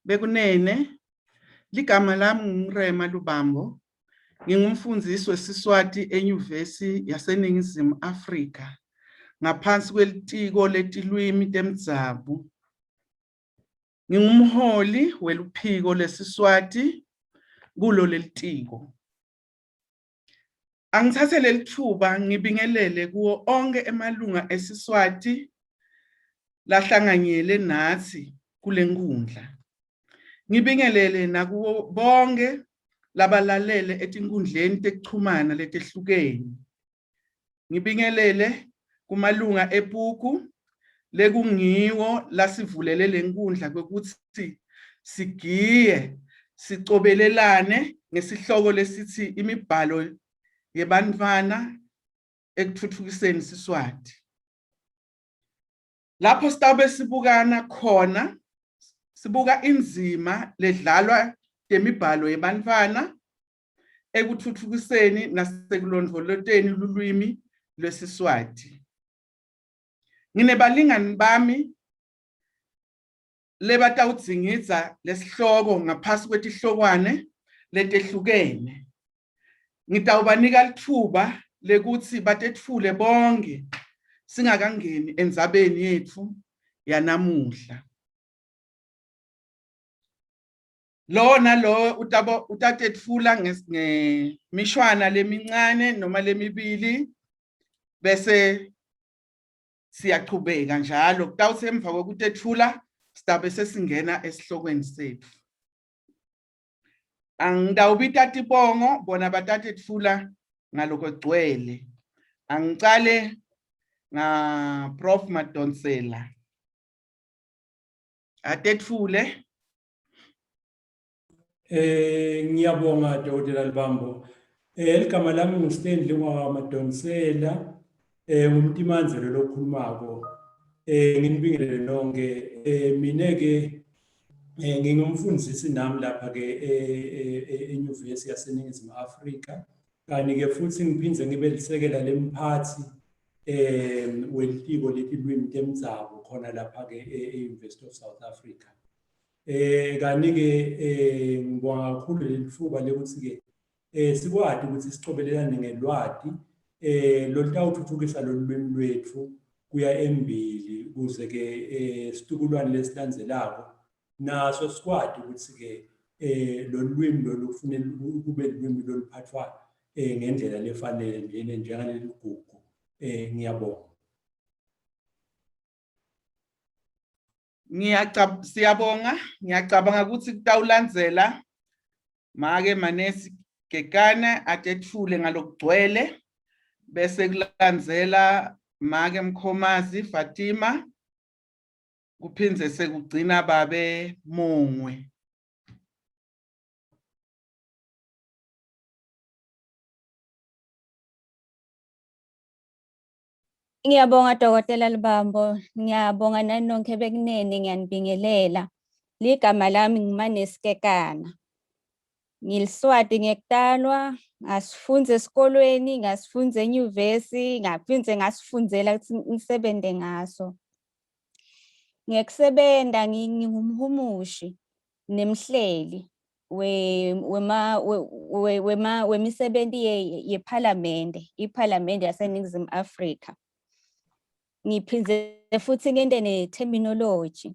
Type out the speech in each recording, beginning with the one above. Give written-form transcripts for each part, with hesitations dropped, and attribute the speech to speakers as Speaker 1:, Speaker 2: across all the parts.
Speaker 1: Bekunene, ligama lami nguRema Lubambo. Ngingumfundzisi wesiSwati eNyuvesi yaseNingizimu Afrika ngaphansi kwelitiko letilwimi temdzabu. Ngingumholi weluphiko lesiSwati kulo lelitiko. Angithathe leli thuba ngibingelele kuwo onke emalunga esiSwati lahlanganyele natsi kule nkundla. Ngibingelele nakuwo bonke labalalele etinkundleni tekuchumana letehlukene. Ngibingelele kumalunga ePuku lekungiwo lasivulele lenkundla kwekutsi sigiye sicobelelane ngesihloko lesitsi imibhalo yebantfwana ekutfutfukiseni Siswati. Lapho sitawube sibukana khona sibuka indzima ledlalwa temibhalo yebantfwana ekutfutfukiseni nasekulondvoloteni lulwimi lweSiswati. Nginebalingani bami lebatawudzingidza lesihloko ngaphasi kwetihlokwane letehlukene. Ngitawubanika litfuba lekutsi batetfule bonkhe singakangeni endzabeni yetfu yanamuhla. Lowo nalowo utabo utatetfula ngemishwana lemincane noma lemibili bese siyachubeka njalo kutawuthi emva kwekutetfula sitabe sesingena esihlokweni setfu. Angitawubita tibongo bona batatetfula ngalokwegcwele. Angicale nga Prof Madonsela. Atetfule.
Speaker 2: Eh ngiyabonga Dokotela Libambo. Eh ligama lami nguStanley wakwaMadonsela eh ngumtimanze lo lokhulumako. Eh nginibingelele nonke. Eh mina ke eh ngingumfundisi nami lapha ke eNyuvesi yaseNingizimu Afrika. Kani ke futhi ngiphindze ngibe lisekela lemphathi eh welitiko letilwimi temdzabu khona lapha ke e-University of South Africa. Eh kani ke eh ngibonga kakhulu lelitfuba lekuthi ke eh sikwati ukuthi sicobelelane ngelwati eh lolutawuthuthukisa lolulwimi lwetfu kuya embili kuze ke eh situkulwane lesilandzelako naso sikwati ukuthi ke eh lolulwimi lolu kufanele kube lulwimi loluphathwa eh ngendlela lefanele njena njengaleli gugu eh ngiyabonga.
Speaker 1: Ngiyacab siyabonga ngiyacabanga ukuthi kutawulandzela make Manesi Kekana atetfule ngalokugcwele bese kulandzela make Mkhomazi Fatima kuphindze sekugcina babe Mongwe.
Speaker 3: Ngiyabonga Dokotela Lubambo, ngiyabonga nani nonke bekunene ngiyanibingelela. Ligama lami nguManesi Kekana. NgiliSwati ngekutalwa, ngasifundza esikolweni, ngasifundza enyuvesi, ngaphindze ngasifundzela kutsi ngisebente ngaso. Ngekusebenta ngingumhumushi nemhleli wemisebenti yephalamende, iphalamende yaseNingizimu Afrika. Ngiphindze futhi ngente ne-terminology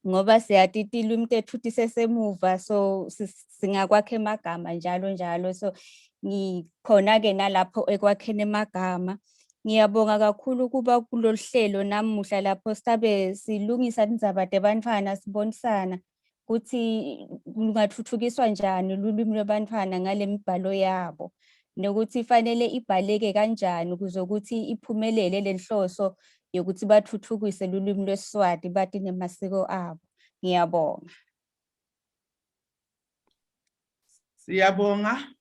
Speaker 3: ngoba siyati tilwimi tetfu tisesemuva so singakwakha emagama njalo njalo so ngikhona-ke nalapho ekwakheni emagama. Ngiyabonga kakhulu ukuba kulolu hlelo namuhla lapho sitabe silungisa tindzaba tebantfwana sibonisana kutsi lungatfutfukiswa njani lulwimi lwebantfwana ngale mibhalo yabo nokuthi ifanele ibhaleke kanjani ukuze ukuthi iphumelele le nhloso yokuthi batfutfukise lulwimi lwesiSwati bati nemasiko abo. Ngiyabonga.
Speaker 1: Siyabonga.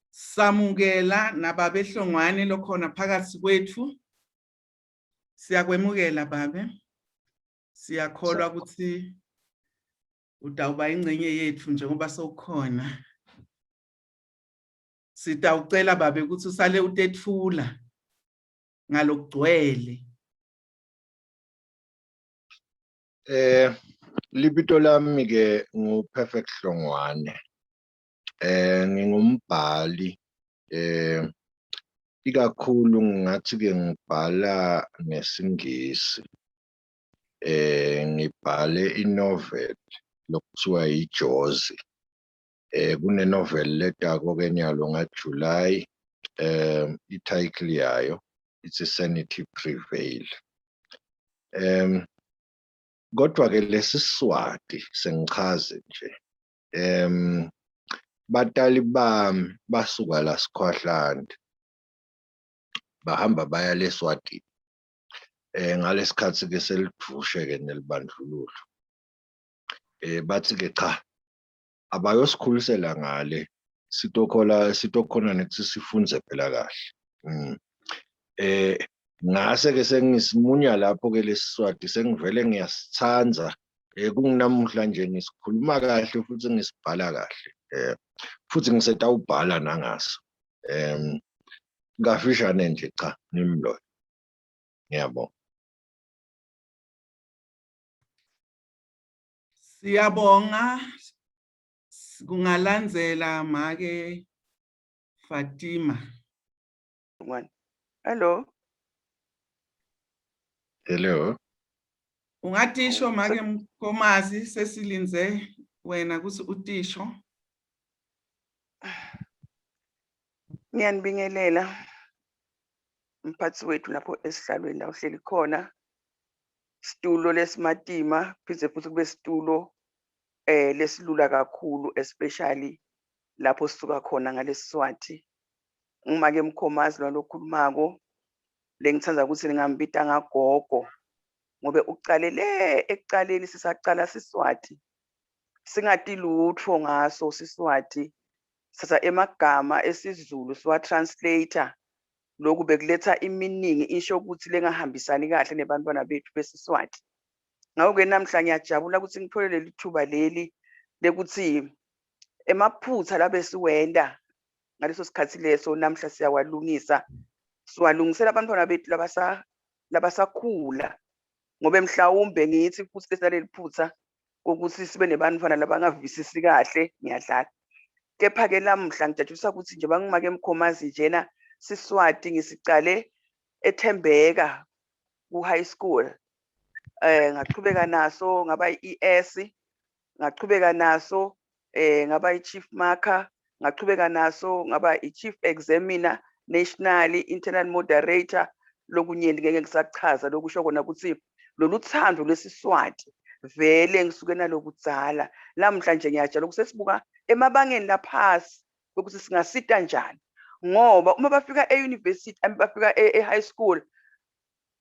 Speaker 1: Samukela nababe Hlongwane lokhona phakathi kwethu. Siyakwemukela babe. Siyakholwa ukuthi utawuba ingcenye yethu njengoba sewukhona. Sitawucela babe ukuthi usale utetfula ngalokugcwele.
Speaker 4: Eh Libito lami ke ngu Perfect Hlongwane. Eh ngingumbhali eh ikakhulu ngingathi ke ngibhala ngesingisi. Eh ngibhale inovel lokuthiwa iJozi. Eh kune novel letako ke nyalo nga July eh i-title yayo it's Sanity Prevail. Um kodwa ke lesiswati sengichaze nje um batali bami basuka la sikhwahlande bahamba baya leSwatini eh ngalesikhathi ke selidvushe ke nelibandlululo eh bathi ke cha abayosikhulisela ngale sitokhola sitokhona nekuthi sifundze phela kahle mm. eh ngase ke sengisimunya lapho ke lesiswati sengivele ngiyasithanda eh kunginamuhla nje ngisikhuluma kahle futhi ngisibhala kahle eh futhi ngisetawubhala nangaso em kafishane nje cha ngimloyo ngiyabonga.
Speaker 1: Siyabonga kungalandzela make Fatima.
Speaker 5: One. Hello.
Speaker 4: Hello.
Speaker 1: Ungatisho make Mkomazi sesilindze wena kutsi utisho.
Speaker 5: Ngiyanibingelela mphathi wethu lapho esihlalweni la uhleli khona. Situlo lesimatima phinde futhi kube situlo eh lesilula kakhulu especially lapho sisuka khona ngalesiswati. Ngimake Mkhomazi lona lokhulumako lengithanda ukuthi ningambita ngagogo ngobe ucale le ekucaleni sisacala siswati singati lutho ngaso siswati sithatha emagama esiZulu siwa-translator Lokhu bekuletha iminingi isho ukuthi lengahambisani kahle nebantwana bethu besiSwati. Ngakho-ke namhla ngiyajabula ukuthi ngithole leli thuba leli lekuthi emaphutha labesiwenda ngaleso sikhathi leso namhla siyawalungisa siwalungisela abantwana bethu labasa labasakhula ngoba mhlawumbe ngithi futhi lesaleli phutha kokuthi sibe nebantwana labangavisisi kahle ngiyadlala kepha-ke lamuhla ngijatshulisa ukuthi nje bangimake emkhomazi njena siswati ngisicale ethembeka ku-high school eh ngachubeka naso ngaba i-ES ngachubeka naso eh ngaba i-chief marker ngachubeka naso ngaba i-chief examiner nationally internal moderator lokunyenti ngeke ngisachaza lokusho kona ukuthi lolu thando lwesiswati vele ngisuke nalokudzala lamuhla nje ngiyajala kusesibuka emabangeni laphasi ukuthi singasita njani ngoba uma bafika e-university bafika e-high school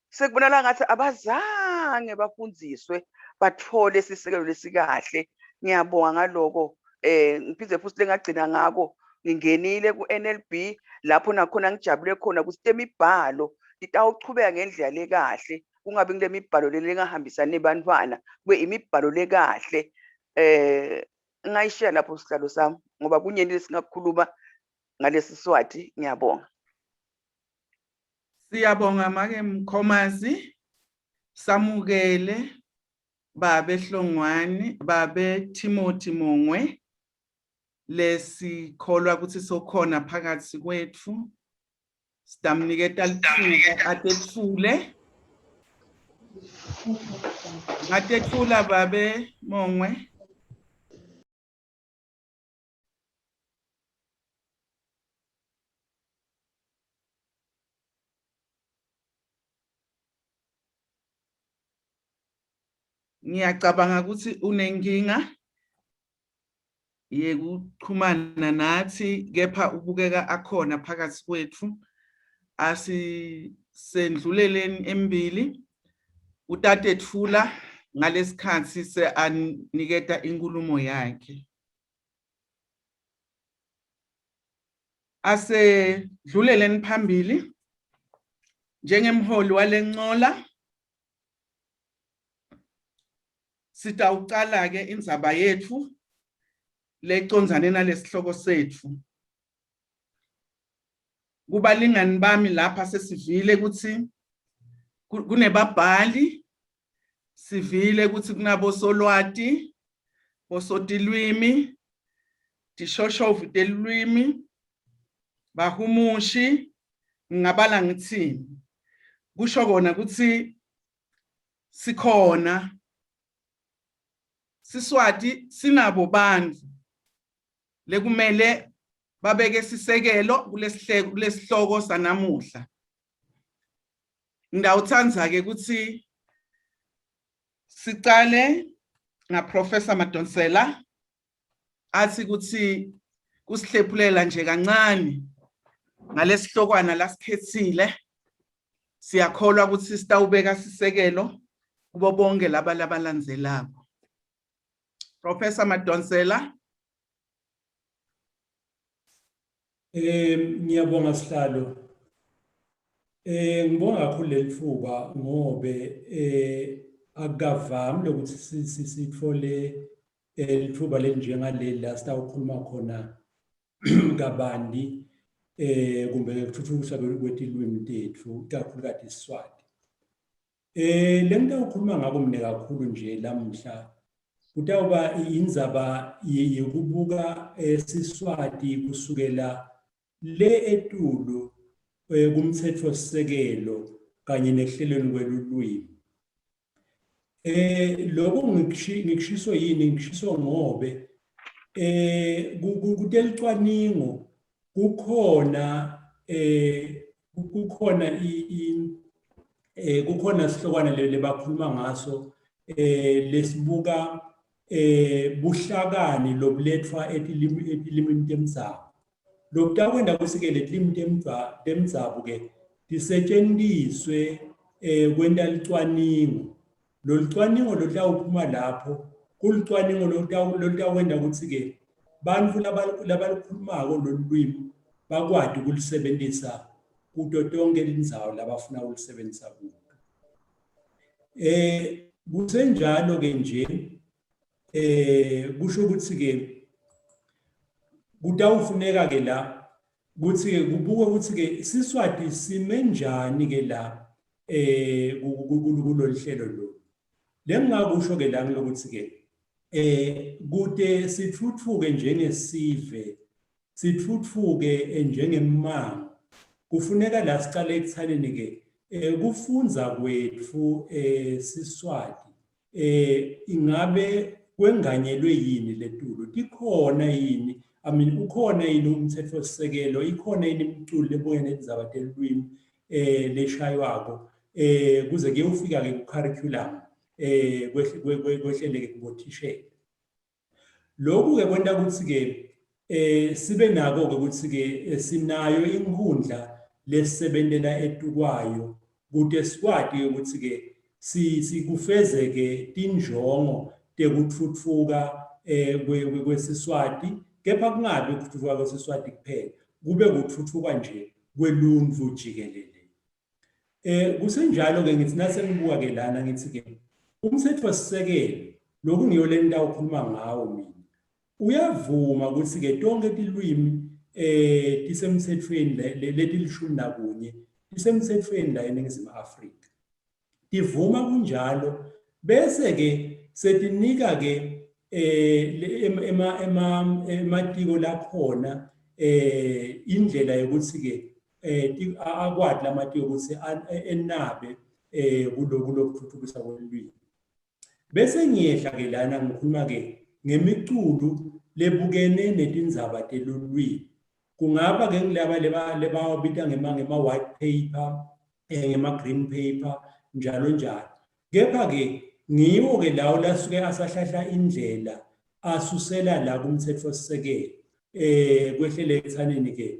Speaker 5: sekubonakala ngathi abazange bafundziswe bathole isisekelo lesikahle ngiyabonga ngaloko eh ngiphinde futhi lengagcina ngako ngingenile ku-NLB lapho nakhona ngijabule khona ukuthi temibhalo itawuchubeka ngendlela lekahle kungabi kule mibhalo le lengahambisani nebantwana kube imibhalo lekahle eh ngayishiya lapho sihlalo sami ngoba kunyeni lesingakukhuluma ngalesi Swati ngiyabonga.
Speaker 1: Siyabonga make Mkhomazi samukele babe Hlongwane babe Timothy Mongwe lesikholwa ukuthi sokhona phakathi kwethu sitamniketa lithuba atetfule ngatetfula babe Mongwe. Ngiyacabanga ukuthi unenkinga yekuxhumana nathi kepha ubukeka akhona phakathi kwethu asisendluleleni embili utatetfula ngalesikhathi seaniketa inkulumo yakhe. Asedluleleni phambili njengemholi walencola sitawucala ke indzaba yetfu lecondzane nalesihloko setfu. Kubalingani bami lapha sesivile ukuthi kunebabhali. Sivile ukuthi kunabosolwati, bosotilwimi, tishoshovu telulwimi, bahumushi, ngingabala ngithini. Kusho kona ukuthi sikhona Siswati sinabo bantfu lekumele babeke sisekelo kulesihloko sanamuhla. Ngidawutsandza-ke ukuthi sicale ngaProfessor Madonsela athi ukuthi kusihlephulela nje kancane ngalesihlokwana lasikhethile. Siyakholwa ukuthi sitawubeka sisekelo kubo bonke laba labalandzelako. Professor Madonsela.
Speaker 2: Ngiyabonga sihlalo. Ngibonga kakhulu lelitfuba ngobe akukavami lokuthi sitfole litfuba lelinjengaleli la sitawukhuluma khona kabanti kumbe ngekuthuthukiswa kwetilwimi tetfu, ikakhulukati iSiswati. Lengitawukhuluma ngako mine kakhulu nje lamuhla kutawuba indzaba yekubuka Siswati kusukela le etulu kumtsetfosisekelo kanye nekuhlelweni kwelulwimi. Lokho ngikushiso yini? Ngikushiso ngobe kutelicwaningo kukhona kukhona kukhona sihlokwana lebakhuluma ngaso lesibuka buhlakani lobulethwa etilimini temdzabu. Lokutakwenta kutsi-ke letilimi temdzabu-ke tisetjentiswe kwenta licwaningo. Lolucwaningo lolutawuphuma lapho kulucwaningo lolutawenta kutsi-ke bantfu labalukhulumako lolu lwimi bakwati ukulisebentisa kuto tonke tindzawo labafuna ukulisebentisa kuto. Kusenjalo-ke nje kusho ukuthi-ke kutawufuneka-ke la kutsi-ke kubukwe kutsi-ke Siswati sime njani-ke la kulolu hlelo lolu. Lengingakusho-ke la ngilokuthi-ke kute sitfutfuke njengesive, sitfutfuke njengemmango, kufuneka la sicale ekutsaneni-ke kufundza kwetfu Siswati ingabe kwenganyelwe yini letulu, tikhona yini, I mean ukhona yini umtsetfosisekelo, ikhona yini imiculo lebuya netindzaba telulwimi leshaywako kuze kuyewufika-ke ku-curriculum kwehleleke kubothishela. Lokhu-ke kwenta kutsi-ke sibe nako-ke kutsi-ke sinayo inkhundla lesisebentela etukwayo kute sikwati-ke kutsi-ke sikufezeke tinjongo tekutfutfuka kweSiswati, kepha kungabi kutfutfuka kweSiswati kuphela, kube kutfutfuka nje kweluntfu jikelele. Kusenjalo-ke ngithi nase ngibuka ke lana ngithi-ke umtsetfosisekelo lokungiyo lengitawukhuluma ngawo mina uyavuma ukuthi-ke tonke tilwimi tisemtsetfweni leti-11 tisemtsetfweni la eNingizimu Afrika. Tivuma kunjalo bese-ke setinika-ke ematiko lakhona indlela yokuthi-ke akwati lamatiko ukuthi enabe kuloku lokuthuthukisa kwelulwimi. Bese ngiyehla ke lana ngikhuluma ke ngemiculu lebukene netindzaba telulwimi. Kungaba ke ngilaba lebawabita ngema white paper, ngema green paper, njalo njalo. Kepha ke ngiwo ke lawo lasuke asahlahla indlela asusela la kumtsetfosisekelo kwehlele ekutsaneni ke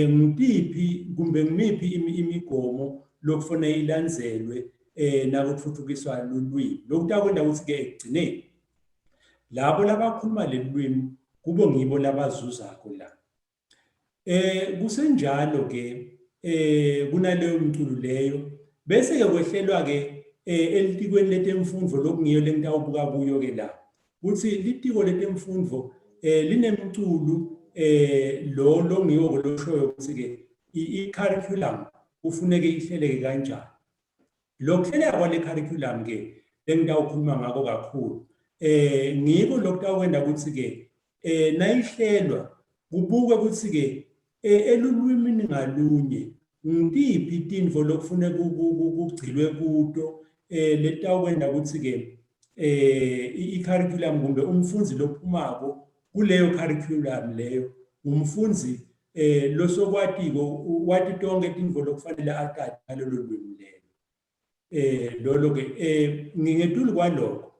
Speaker 2: ngitiphi kumbe ngimiphi imigomo lokufanele ilandzelwe nakutfutukiswa lulwimi. Lokutakwenta kutsi ke ekugcineni labo labakhuluma lelulwimi kubo ngibo labazuzako la. Kusenjalo ke kunaleyo mculu leyo bese ke kwehlelwa ke elitikweni letemfundvo lokungiyo lengitawubuka kuyo ke la kutsi litiko letemfundvo linemculu lo longiwo loshoyo kutsi ke i-curriculum kufuneke ihleleke kanjani. Lokuhleleka kwale curriculum ke. lengitawukhuluma ngako kakhulu. Eh ngiko lokutawukwenta ukuthi ke eh nayihlelwa kubukwe ukuthi ke eh, elulwimini ngalunye ngitiphi tintfo lokufune kugcilwe kuto eh letawukwenta ukuthi ke eh i-curriculum kumbe umfundzi lophumako kuleyo curriculum leyo ngumfundzi eh losokwatiko wati tonke tintfo lokufanele atati ngalolo lwimi lelo. Eh lolo ke eh ngingetulu kwalokho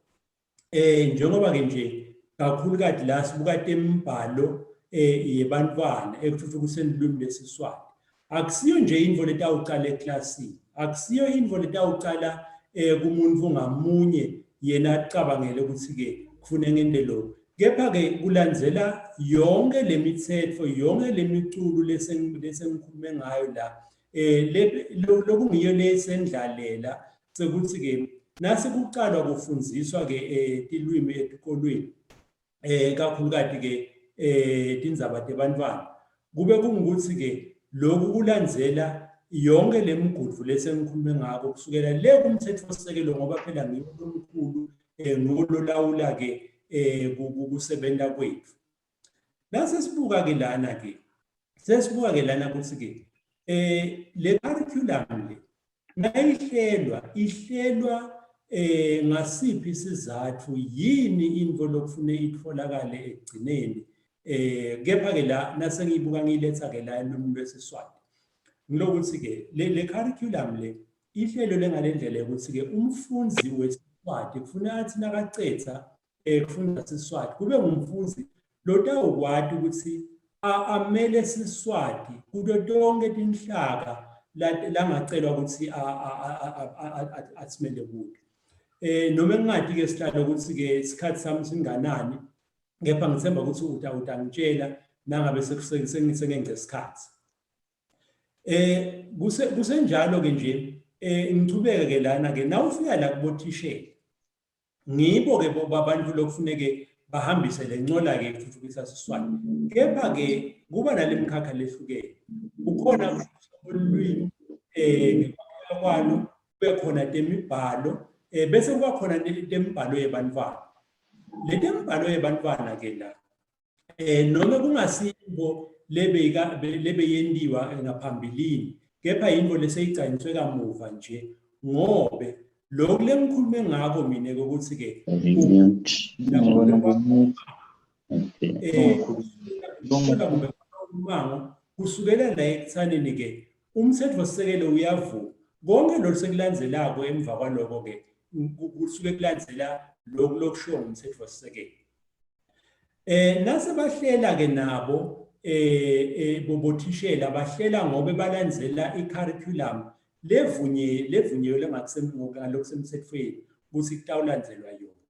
Speaker 2: eh njengoba ke nje kakhulukati la sibuka temibhalo eh yebantwana ekuthuthukiseni ulwimi lwesiSwati akusiyo nje intfo letawucala eklasini akusiyo intfo letawucala eh kumuntu ngamunye yena acabangele ukuthi ke kufune ngente lokhu kepha ke kulandzela yonke lemitsetfo yonke lemiculu lesengikhulume ngayo la eh lokungiyo lesendlalela sekuthi ke nase kuqalwa kufundziswa ke eh, tilwimi etikolweni eh kakhulukati ke eh tindzaba tebantwana kube kungukuthi ke lokhu kulandzela yonke lemigudvu lesengikhulume ngako kusukela le kumthetfosisekelo ngoba phela ngiwo lomkhulu eh nguwo lolawula ke eh kusebenta kwethu. Nase sibuka ke lana ke sesibuka ke lana ukuthi ke eh le curriculum le nayihlelwa ihlelwa eh ngasiphi isizathu yini into lokufune itholakale ekugcineni eh kepha ke la nasengiyibuka ngiyiletha ke la elwimi lwesiSwati ngilokuthi ke le le curriculum le ihlelo lengalendlela yokuthi ke umfundzi wesiSwati kufuna athi nakacetha ekufunda Siswati kube ngumfundzi lotawukwati ukuthi amele Siswati kuto tonke tinhlaka langacelwa ukuthi asimele kuto. Eh noma ngingati ke sihlalo ukuthi ke isikhathi sami singanani kepha ngithemba ukuthi utangitshela nangabe sengence isikhathi. Eh kuse kusenjalo ke nje eh ngichubeke ke lana ke nawufika la kubothishela Ngibo ke babantu lokufuneke bahambise le ncola ke ekuthuthukisa Siswati. Kepha ke kuba nale mkhakha lehlukene. Kukhona ulwimi eh ngekwakheka kwalo kube khona temibhalo eh bese kuba khona temibhalo yebantwana. Le temibhalo yebantwana ke la eh noma kungasiyinto lebeyika lebeyentiwa ngaphambilini kepha yinto leseyigcanyiswe kamuva nje ngobe lokhu lengikhulume ngako mina ukuthi ke eh kumbe ummango kusukela la ekuthaneni ke umthetho-sisekelo uyavuma konke lokhu sekulandzelako emva kwaloko ke kusuke kulandzela lokhu lokushiwo ngumthetho-sisekelo. Eh nase bahlela ke nabo eh, eh bobothishela bahlela ngobe balandzela i-curriculum levunye levunyiwe ngalokusemthethweni ukuthi kutawulandzelwa yona.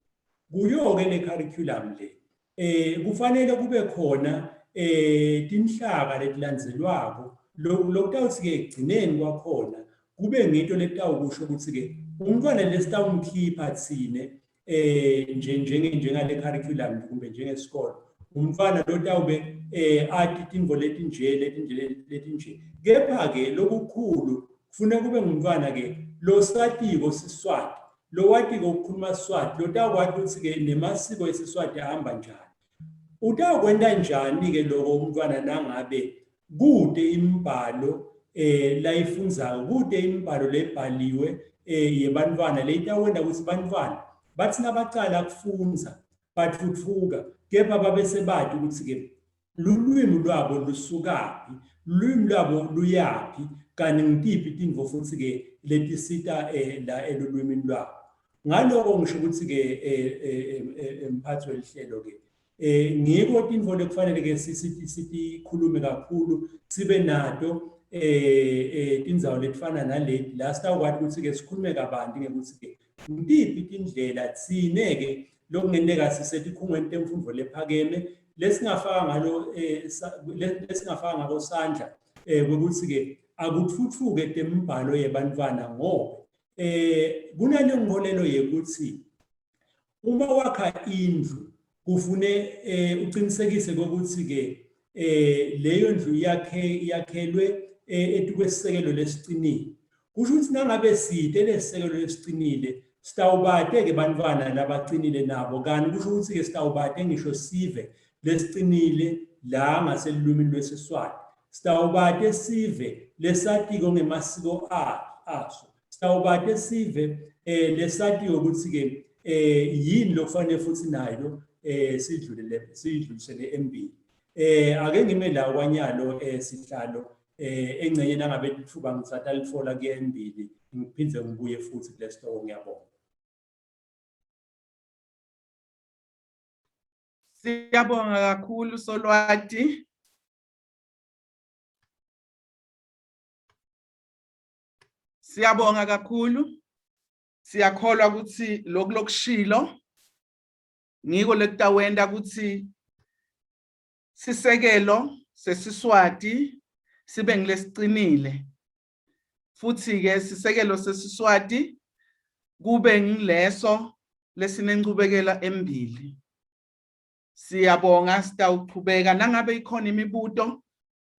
Speaker 2: Kuyo ke le curriculum le eh kufanele kube khona eh tinhlaka letilandzelwako lokutawuthi ke ekugcineni kwakhona kube ngento letawukusho ukuthi ke umntwana lesitawumkhipha thine eh nje njenge njengale curriculum kumbe njengesikolo umfana lo tawube eh ati tintfo letinje letinje letinje kepha ke lokukhulu kufuna kube ngumntwana ke losatiko Siswati lowatiko ukukhuluma Siswati lotakwati ukuthi ke nemasiko eSiswati ahamba njani. Utakwenta njani-ke loko umntwana nangabe kute imibhalo eh layifundzako kute imibhalo lebhaliwe eh yebantfwana leyitawenta ukuthi bantfwana bathi nabacala kufundza batfutfuka kepha babe sebati ukuthi-ke lulwimi lwabo lusukaphi lulwimi lwabo luyaphi kanti ngitiphi tintfo futhi-ke letisita eh, la elulwimini lwabo. Ngaloko ngisho ukuthi-ke eh, eh, eh, mphathi welihlelo ke eh ngiko tintfo lekufanele ke sitikhulume kakhulu sibe nato eh, eh tindzawo letifana naleti la sitawukwati ukuthi ke sikhulume kabanti ngekuthi ke ngitiphi tindlela tsine ke lokungenteka sisetikhungweni temfundvo lephakeme lesingafaka ngalo eh, lesingafaka ngako sandla eh kwekuthi ke akutfutfuke temibhalo yebantfwana ngoba eh kunalenkolelo yekuthi uma wakha indlu kufune eh uqinisekise ukuthi ke eh leyo ndlu yakhe yakhelwe eh, etukwesisekelo lesiqinile. Kusho ukuthi nangabe side lesisekelo lesiqinile. Sitawubate-ke bantfwana labacinile nabo kani kusho ukuthi-ke sitawubate ngisho sive lesicinile la ngaselulwimini lweSiswati. Sitawubate sive lesatiko ngemasiko aso. Sitawubate sive eh lesatiko ukuthi-ke eh yini lokufanele futhi nayo eh sidlulele sidlulisele embili. Eh ake ngime la kwanyalo eh sihlalo eh engcenye nangabe lithuba ngisata litfola kuye embili ngiphindze ngibuye futhi kulesihloko ngiyabonga.
Speaker 1: Siyabonga kakhulu Solwati. Siyabonga kakhulu. Siyakholwa ukuthi lokhu lokushilo ngiko lekutawenta ukuthi sisekelo sesiSwati sibe ngilesiqinile futhi ke sisekelo sesiSwati kube ngileso lesinenchubekela embili. Siyabonga, sitawuchubeka nangabe ikhona imibuto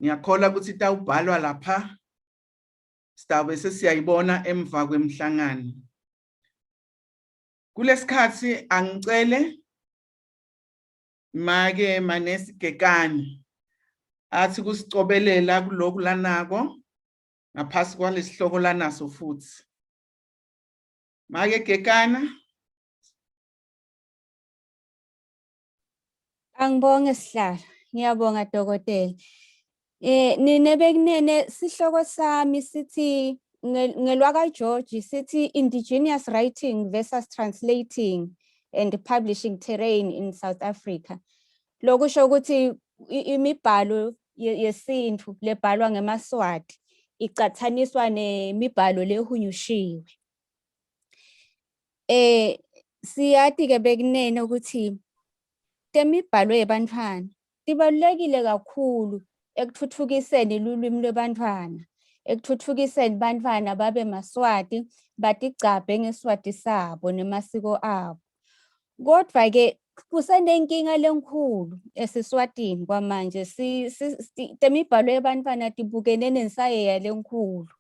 Speaker 1: ngiyakholwa ukuthi itawubhalwa lapha sitawube sesiyayibona emva kwemhlangano. Kulesikhathi angicele make Manesi Gekani athi kusicobelela kuloku lanako ngaphasi kwalesihloko lanaso futhi. Make Gekana.
Speaker 3: Angibonge sihlalo. Ngiyabonga dokotela. Eh nine bekunene sihloko sami sithi ngelwaka George sithi indigenous writing versus translating and publishing terrain in South Africa. Lokusho ukuthi imibhalo yesintu lebhalwa ngemaSwati icathaniswa nemibhalo lehunyushiwe. Eh siyati ke bekunene ukuthi temibhalo yebantfwana tibalulekile kakhulu ekutfutfukiseni lulwimi lwebantfwana, ekutfutfukiseni bantfwana babe maSwati, batigcabhe ngeSwati sabo nemasiko abo. Kodvwa-ke kusenenkinga lenkhulu esiSwatini kwamanje, temibhalo yebantfwana tibukene nensayeya lenkhulu.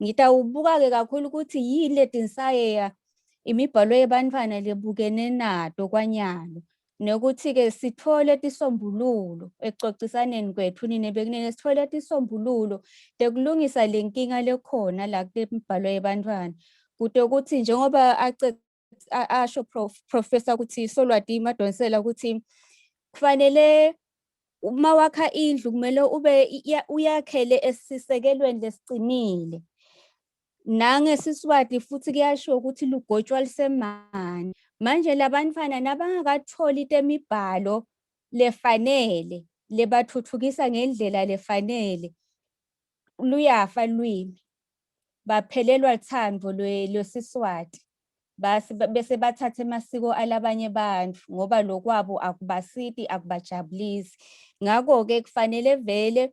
Speaker 3: Ngitawubuka-ke kakhulu ukuthi yini letinsayeya imibhalo yebantfwana lebukene nato kwanyalo nekuthi-ke sithole tisombululo ekucocisaneni kwethu nine bekunene sithole tisombululo tekulungisa le nkinga lekhona la kule mibhalo yebantfwana kute ukuthi njengoba asho professor ukuthi Solwati Madonsela ukuthi kufanele uma wakha indlu kumele ube uyakhele esisekelweni lesiqinile. NangesiSwati futhi kuyashiwo ukuthi lugotshwa lusemane. Manje labantfwana nabangakatholi temibhalo lefanele lebathuthukisa ngendlela lefanele luyafa lwimi baphelelwa luthando lwesiSwati bese bathatha emasiko alabanye bantfu ngoba lokwabo akubasiti akubajabulisi. Ngakho-ke kufanele vele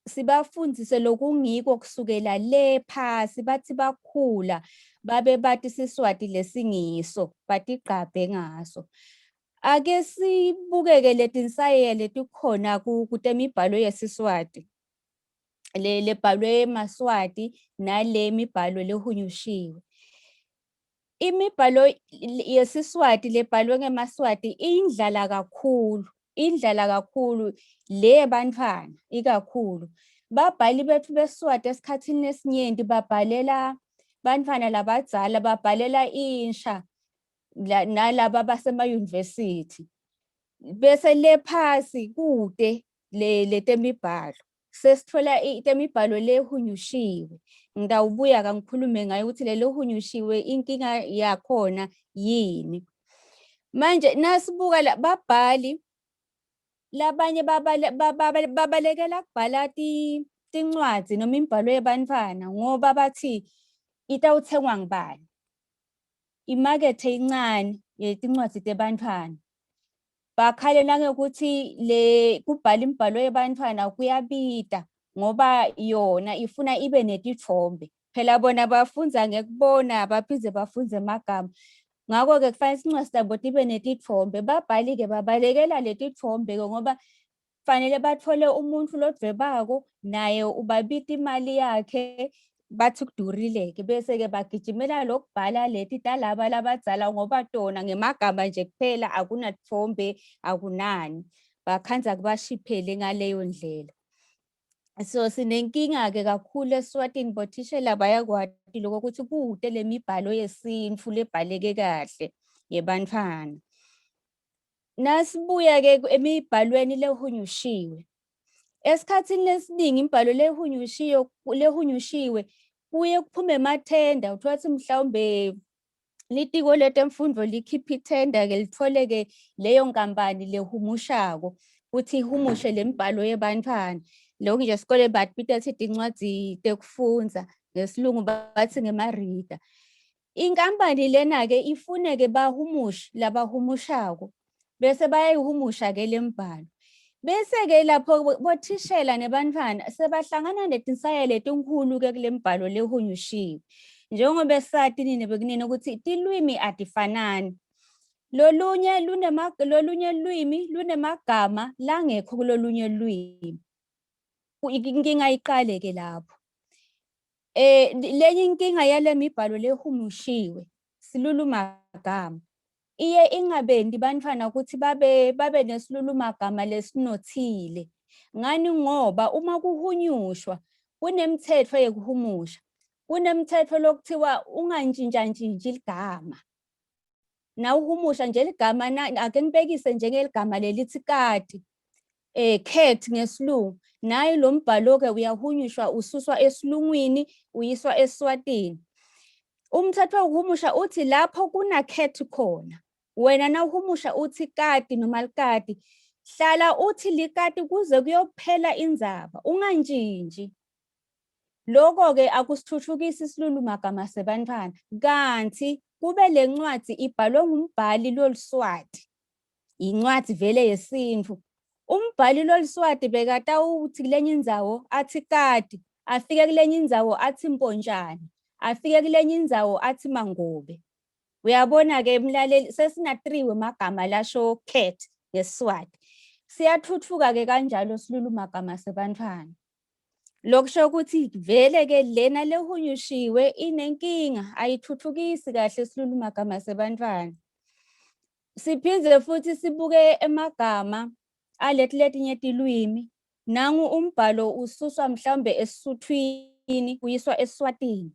Speaker 3: sibafundzise lokungiko kusukela le phasi bathi bakhula babe bati siSwati lesingiso batigqabhe ngaso. Ake sibukeke letinsayeya letikhona kutemibhalo yesiSwati le lebhalwe emaSwati nale mibhalo lehunyushiwe. Imibhalo yesiSwati lebhalwe ngemaSwati iyindlala kakhulu indlala kakhulu le bantfwana ikakhulu. Babhali bethu beSiswati esikhathini esinyenti babhalela bantfwana labadzala, babhalela insha nalaba basemayunivesithi. Bese le phasi kute le letemibhalo. Sesithola temibhalo lehunyushiwe. Ngitawubuya kangikhulume ngayo ukuthi le lehunyushiwe inkinga yakhona yini. Manje nasibuka la babhali labanye babalekela kubhala tincwadzi noma imibhalo yebantfwana ngoba bathi itawuthengwa ngubani. Imakethe incane yetincwadzi tebantfwana. Bakhale nangekuthi le kubhala imibhalo yebantfwana kuyabita ngoba yona ifuna ibe netitfombe. Phela bona bafundza ngekubona baphindze bafundze emagama. Ngakho-ke kufanele isincwadi sabo tibe netitfombe. Babhali-ke babalekela letitfombe-ke ngoba kufanele bathole umuntfu lodvwebako naye ubabita imali yakhe. Bathi kudurile-ke bese-ke bagijimela lokubhala leti talaba labadzala ngoba tona ngemagama nje kuphela akunatfombe akunani. Bakhandza kubashiphele ngaleyo ndlela. So sinenkinga-ke kakhulu eSwatini, bothishela bayakwati lokho ukuthi kute le mibhalo yesintfu lebhaleke kahle yebantfwana. Nasibuya-ke emibhalweni lehunyushiwe. Esikhathini lesiningi imibhalo lehunyushiwe lehunyushiwe kuye kuphume emathenda uthola ukuthi mhlawumbe litiko letemfundvo likhiphe ithenda-ke litfole-ke leyo nkampani lehumushako ukuthi ihumushe le mibhalo yebantfwana. Lokhu nje esikoleni batibita thi tincwadzi tekufundza, ngesilungu bathi ngema-reader. Inkampani lena-ke ifune-ke bahumushi labahumushako bese bayayihumusha-ke le mbhalo. Bese-ke lapho bothishela nebantfwana sebahlangana netinsaya letinkhulu-ke kule mbhalo lehunyushiwe. Njengoba sati nine bekunini ukuthi tilwimi atifanani. Lolunye lunema lolunye lwimi lunemagama langekho kulolunye lwimi. Inkinga iqale-ke lapho. Eh lenye inkinga yale mibhalo lehumushiwe silulumagama iye ingabenti bantfwana ukuthi babe babe nesilulumagama lesinothile. Ngani ngoba uma kuhunyushwa kunemithetho yekuhumusha. Kunemthetho lokuthiwa ungantshintshantshintshi ligama. Nawuhumusha nje ligama ake ngibekise njengeligama lelithi kati cat ngesilungu naye lo mbhalo-ke uyahunyushwa ususwa esilungwini uyiswa eSwatini. Umthetho wokuhumusha uthi lapho kuna cat khona wena nawuhumusha uthi kati noma likati hlala uthi likati kuze kuyophela indzaba ungantshintshi. Lokho-ke akusithuthukisi isilulumagama sebantfwana kanti kube le ncwadzi ibhalwe ngumbhali loluswati incwadi vele yesintfu. Umbhali loluswati bekatawuthi kulenye indzawo athi kati, afike kulenye indzawo athi mpontshane, afike kulenye indzawo athi mangobe. Uyabona-ke mlaleli sesina-3 wemagama lasho cat ngeSiswati. Siyathuthuka-ke kanjalo silulumagama sebantfwana. Lokusho ukuthi vele-ke lena lehunyushiwe inenkinga, ayithuthukisi kahle silulumagama sebantfwana. Siphindze futhi sibuke emagama aleti letinye tilwimi. Nangu umbhalo ususwa mhlawumbe eSuthwini uyiswa eSwatini.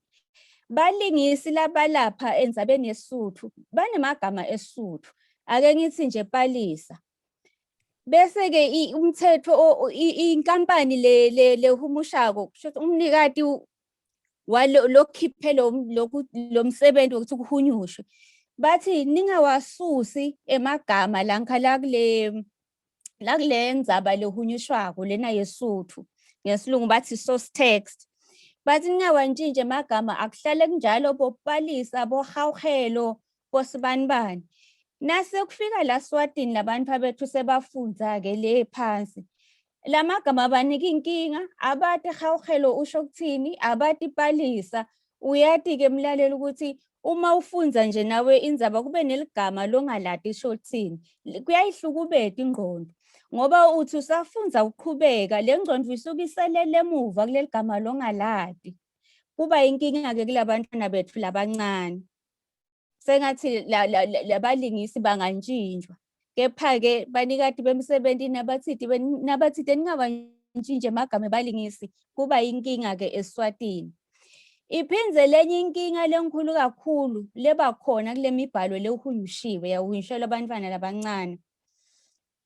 Speaker 3: Balingisi labalapha endzabeni yeSuthu banemagama eSuthu. Ake ngithi nje Palisa. Bese-ke umthetho inkampani le lehumushako kusho umnikati walokhiphe lo lo msebenzi wokuthi kuhunyushwe bathi ningawasusi emagama lankha la kule la kule ndzaba lehunyushwako lena yesuthu ngesilungu bathi source text bathi ningawantshintshi emagama akuhlale kunjalo bopalisa bohawuhelo bosibanibani nase kufika la Swatini labantu abethu sebafundza-ke le phansi lamagama abanika inkinga abati hawuhelo usho kuthini abati palisa uyati-ke mlaleli ukuthi uma ufundza nje nawe indzaba kube neligama longalati isho kuthini kuyayihlukubeta ingqondo ngoba uthi usafundza uqhubeka le ngqondo isuke iselele emuva kuleli gama longalati kuba inkinga-ke kulabantwana bethu labancane sengathi labalingisi bangantshintshwa kepha-ke banikati bemsebenti nabathiti nabathite ningabantshintshi emagama ebalingisi kuba inkinga-ke eSwatini. Iphindze lenye inkinga lenkhulu kakhulu leba khona kule mibhalo lehunyushiwe yahunyushelwa abantwana labancane.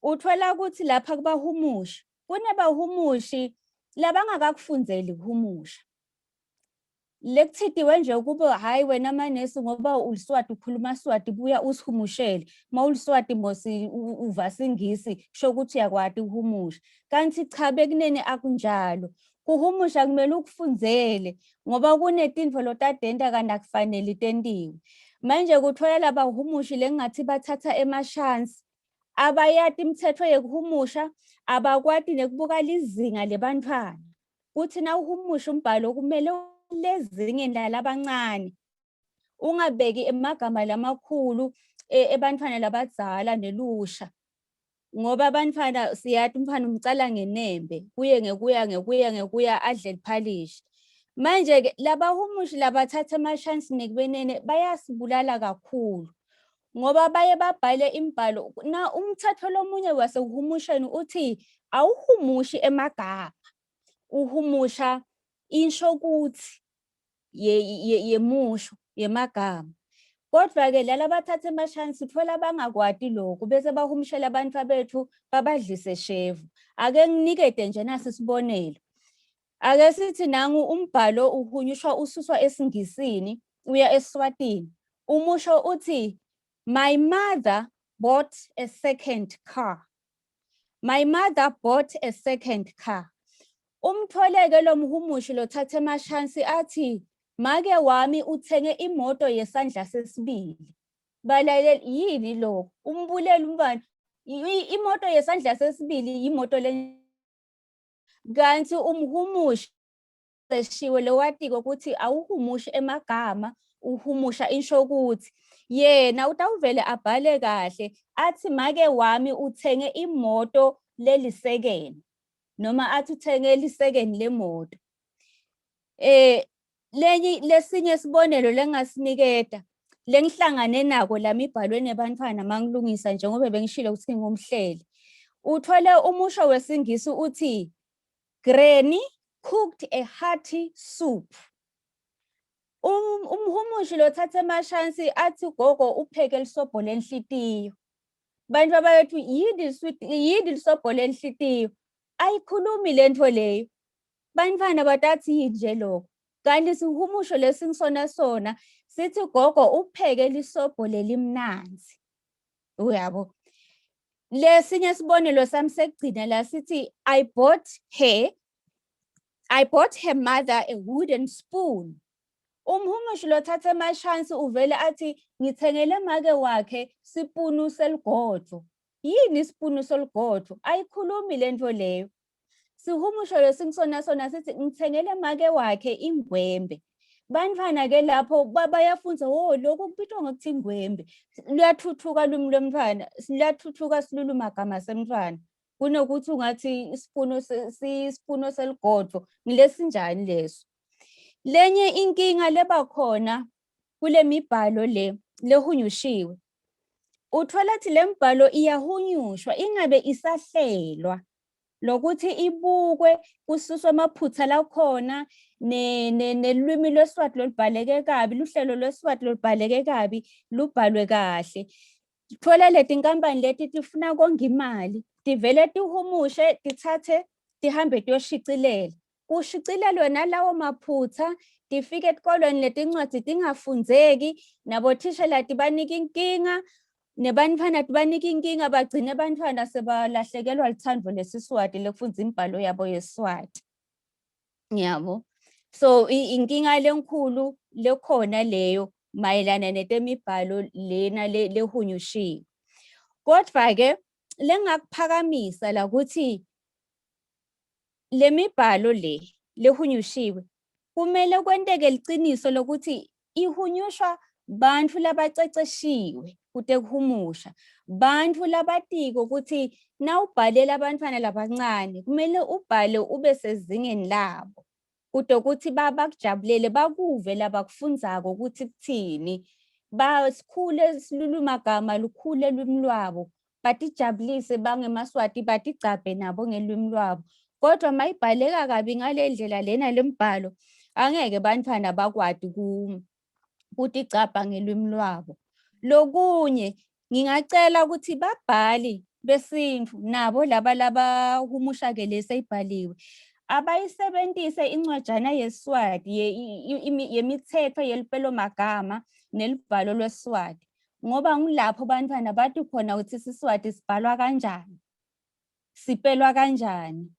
Speaker 3: Uthola ukuthi lapha kubahumushi kunebahumushi labangakakufundzeli kuhumusha. Lekuthitiwe nje ukube hhayi wena manesi ngoba uliswati ukhuluma Swati buya usihumushele. Uma uliswati mosi uva siNgisi kusho ukuthi uyakwati ukuhumusha. Kanti cha bekunene akunjalo. Kuhumusha kumele ukufundzele ngoba kunetintfo lotadenta kanti akufanele tentiwe. Manje kuthola labahumushi lengathi bathatha emashansi abayati imithetho yekuhumusha, abakwati nekubuka lizinga lebantfwana. Kuthi nawuhumusha umbhalo kumele lezingeni lalabancane ungabeki emagama lamakhulu ebantfwana labadzala nelusha ngoba abantfwana siyati umntfwana umcala ngenembe kuye ngekuya ngekuya ngekuya adle liphalishi. Manje-ke labahumushi labathatha amashansi nekubenene bayasibulala kakhulu ngoba baye babhale imibhalo na umthetho lomunye wasekuhumusheni uthi awuhumushi emagama uhumusha inshokuthi yemusho yemagama kodwa-ke lala bathatha amashansi uthola bangakwati lokhu bese bahumushela abantu bethu babadlise shevu ake nginikete nje nasi isibonelo Ake sithi nangu umbhalo uhunyushwa ususwa esiNgisini uya esiSwatini. Umusho uthi my mother bought a second car. My mother bought a second car. Umtholeke lo mhumushi lothatha emashansi athi make wami uthenge imoto yesandla sesibili. Balaleli yini lokho? Umbulela umntwana imoto yesandla sesibili yimoto le kanti umhumushi eshiwe lowatiko ukuthi awuhumushi emagama uhumusha inshokuthi yena utawuvele abhale kahle athi make wami uthenge imoto lelisekeni noma athi uthenge lisekeni lemoto eh lenye lesinye isibonelo lengasiniketa lengihlangane nako la mibhalweni yabantwana mangilungisa njengoba bengishilo ukuthi ngingumhleli uthole umusho wesingisi uthi granny cooked a hearty soup um, umhumushi lothatha emashansi athi gogo upheke lisobho lenhlitiyo bantu abayethu yini yini lisobho lenhlitiyo ayikhulumi lento leyo Bantfwana batathi yini nje lokho? Kanti sihumusho lesi ngisona sona sithi gogo upheke lisobho lelimnanzi. Uyabo? Lesinye sibonelo sami sekugcina la sithi I bought her I bought her mother a wooden spoon. Umhumushi lothatha emashansi uvele athi ngithengele make wakhe sipunu seligodvo. Yini isipunu seligodvo? Ayikhulumi lento leyo. Sihumusho lesingisona sona sithi ngithengele make wakhe ingwembe. Bantfwana ke lapho bayafundza wo lokhu kubitwa ngokuthi ingwembe. Luyathuthuka lwimi lwemntfwana, luyathuthuka silulumagama semntfwana. Kunokuthi ungathi isipuno isipuno seligodvo ngilesinjani leso. Lenye inkinga leba khona kule mibhalo le lehunyushiwe. Uthola ukuthi le mibhalo iyahunyushwa ingabe isahlelwa. Lokuthi ibukwe kususwe amaphutha lakhona nelwimi lweSwati lolubhaleke kabi, luhlelo lweSwati lolubhaleke kabi lubhalwe kahle. Thola leti nkampani leti tifuna konga imali, tivele tihumushe tithathe tihambe tiyoshicilela. Kushicilelwe nalawo maphutha tifike etikolweni letincwadzi tingafundzeki, nabothishela tibanika inkinga, nebantfwana tibanika inkinga bagcine bantfwana sebalahlekelwa lutsandvo lesiSwati lekufundza imibhalo yabo yeSwati. Yabo. So inkinga lenkhulu lekhona leyo mayelana netemibhalo lena lehunyushiwe. Kodwa ke lengakuphakamisa la ukuthi lemibhalo le lehunyushiwe kumele kwenteke liciniso lokuthi ihunyushwa bantfu labaceceshiwe kutekuhumusha, bantfu labatiko ukuthi nawubhalela abantwana labancane kumele ubhale ube sezingeni labo kude ukuthi bakujabulele bakuve labakufundzako ukuthi kuthini basikhule silulumagama lukhule lwimi lwabo batijabulise bangemaswati batigcabhe nabo ngelwimi lwabo kodwa mayibhaleka kabi ngale ndlela lena lembhalo angeke bantfwana bakwati kutigcabha ngelwimi lwabo lokunye ngingacela ukuthi babhali besintfu nabo laba labahumusha ke leseyibhaliwe abayisebentise incwajana yeSwati yemithetho yelipelomagama nelibhalo lweSwati ngoba ngulapho bantfwana bati khona ukuthi siSwati sibhalwa kanjani sipelwa kanjani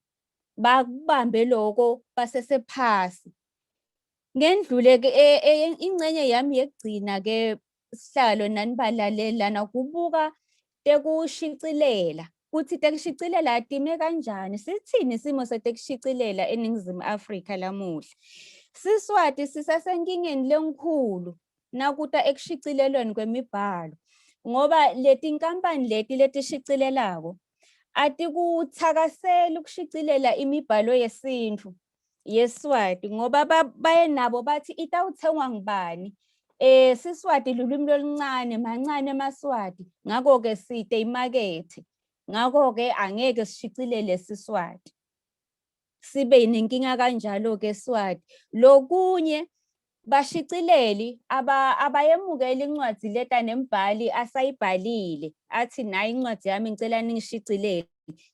Speaker 3: bakubambe loko basesephasi ngendlule ke e, e, ingcenye yami yekugcina ke sihlalo nanibalalelana kubuka tekushicilela kuthi tekushicilela time kanjani sithini isimo setekushicilela eNingizimu Afrika lamuhla siSwati sisasenkingeni lenkhulu nakuta ekushicilelweni kwemibhalo ngoba letinkampani leti letishicilelako atikuthakaseli ukushicilela imibhalo yesintfu. yeSwati ngoba baye nabo bathi itawuthengwa ngubani. SiSwati lulwimi loluncane, mancane emaSwati, ngakho-ke side imakethe. Ngakho-ke angeke sishicilele siSwati. Sibe nenkinga kanjalo-ke Swati. Lokunye bashicileli abayemukeli incwadi leta nembhali asayibhalile athi nayi incwadi yami ngicela ningishicilele.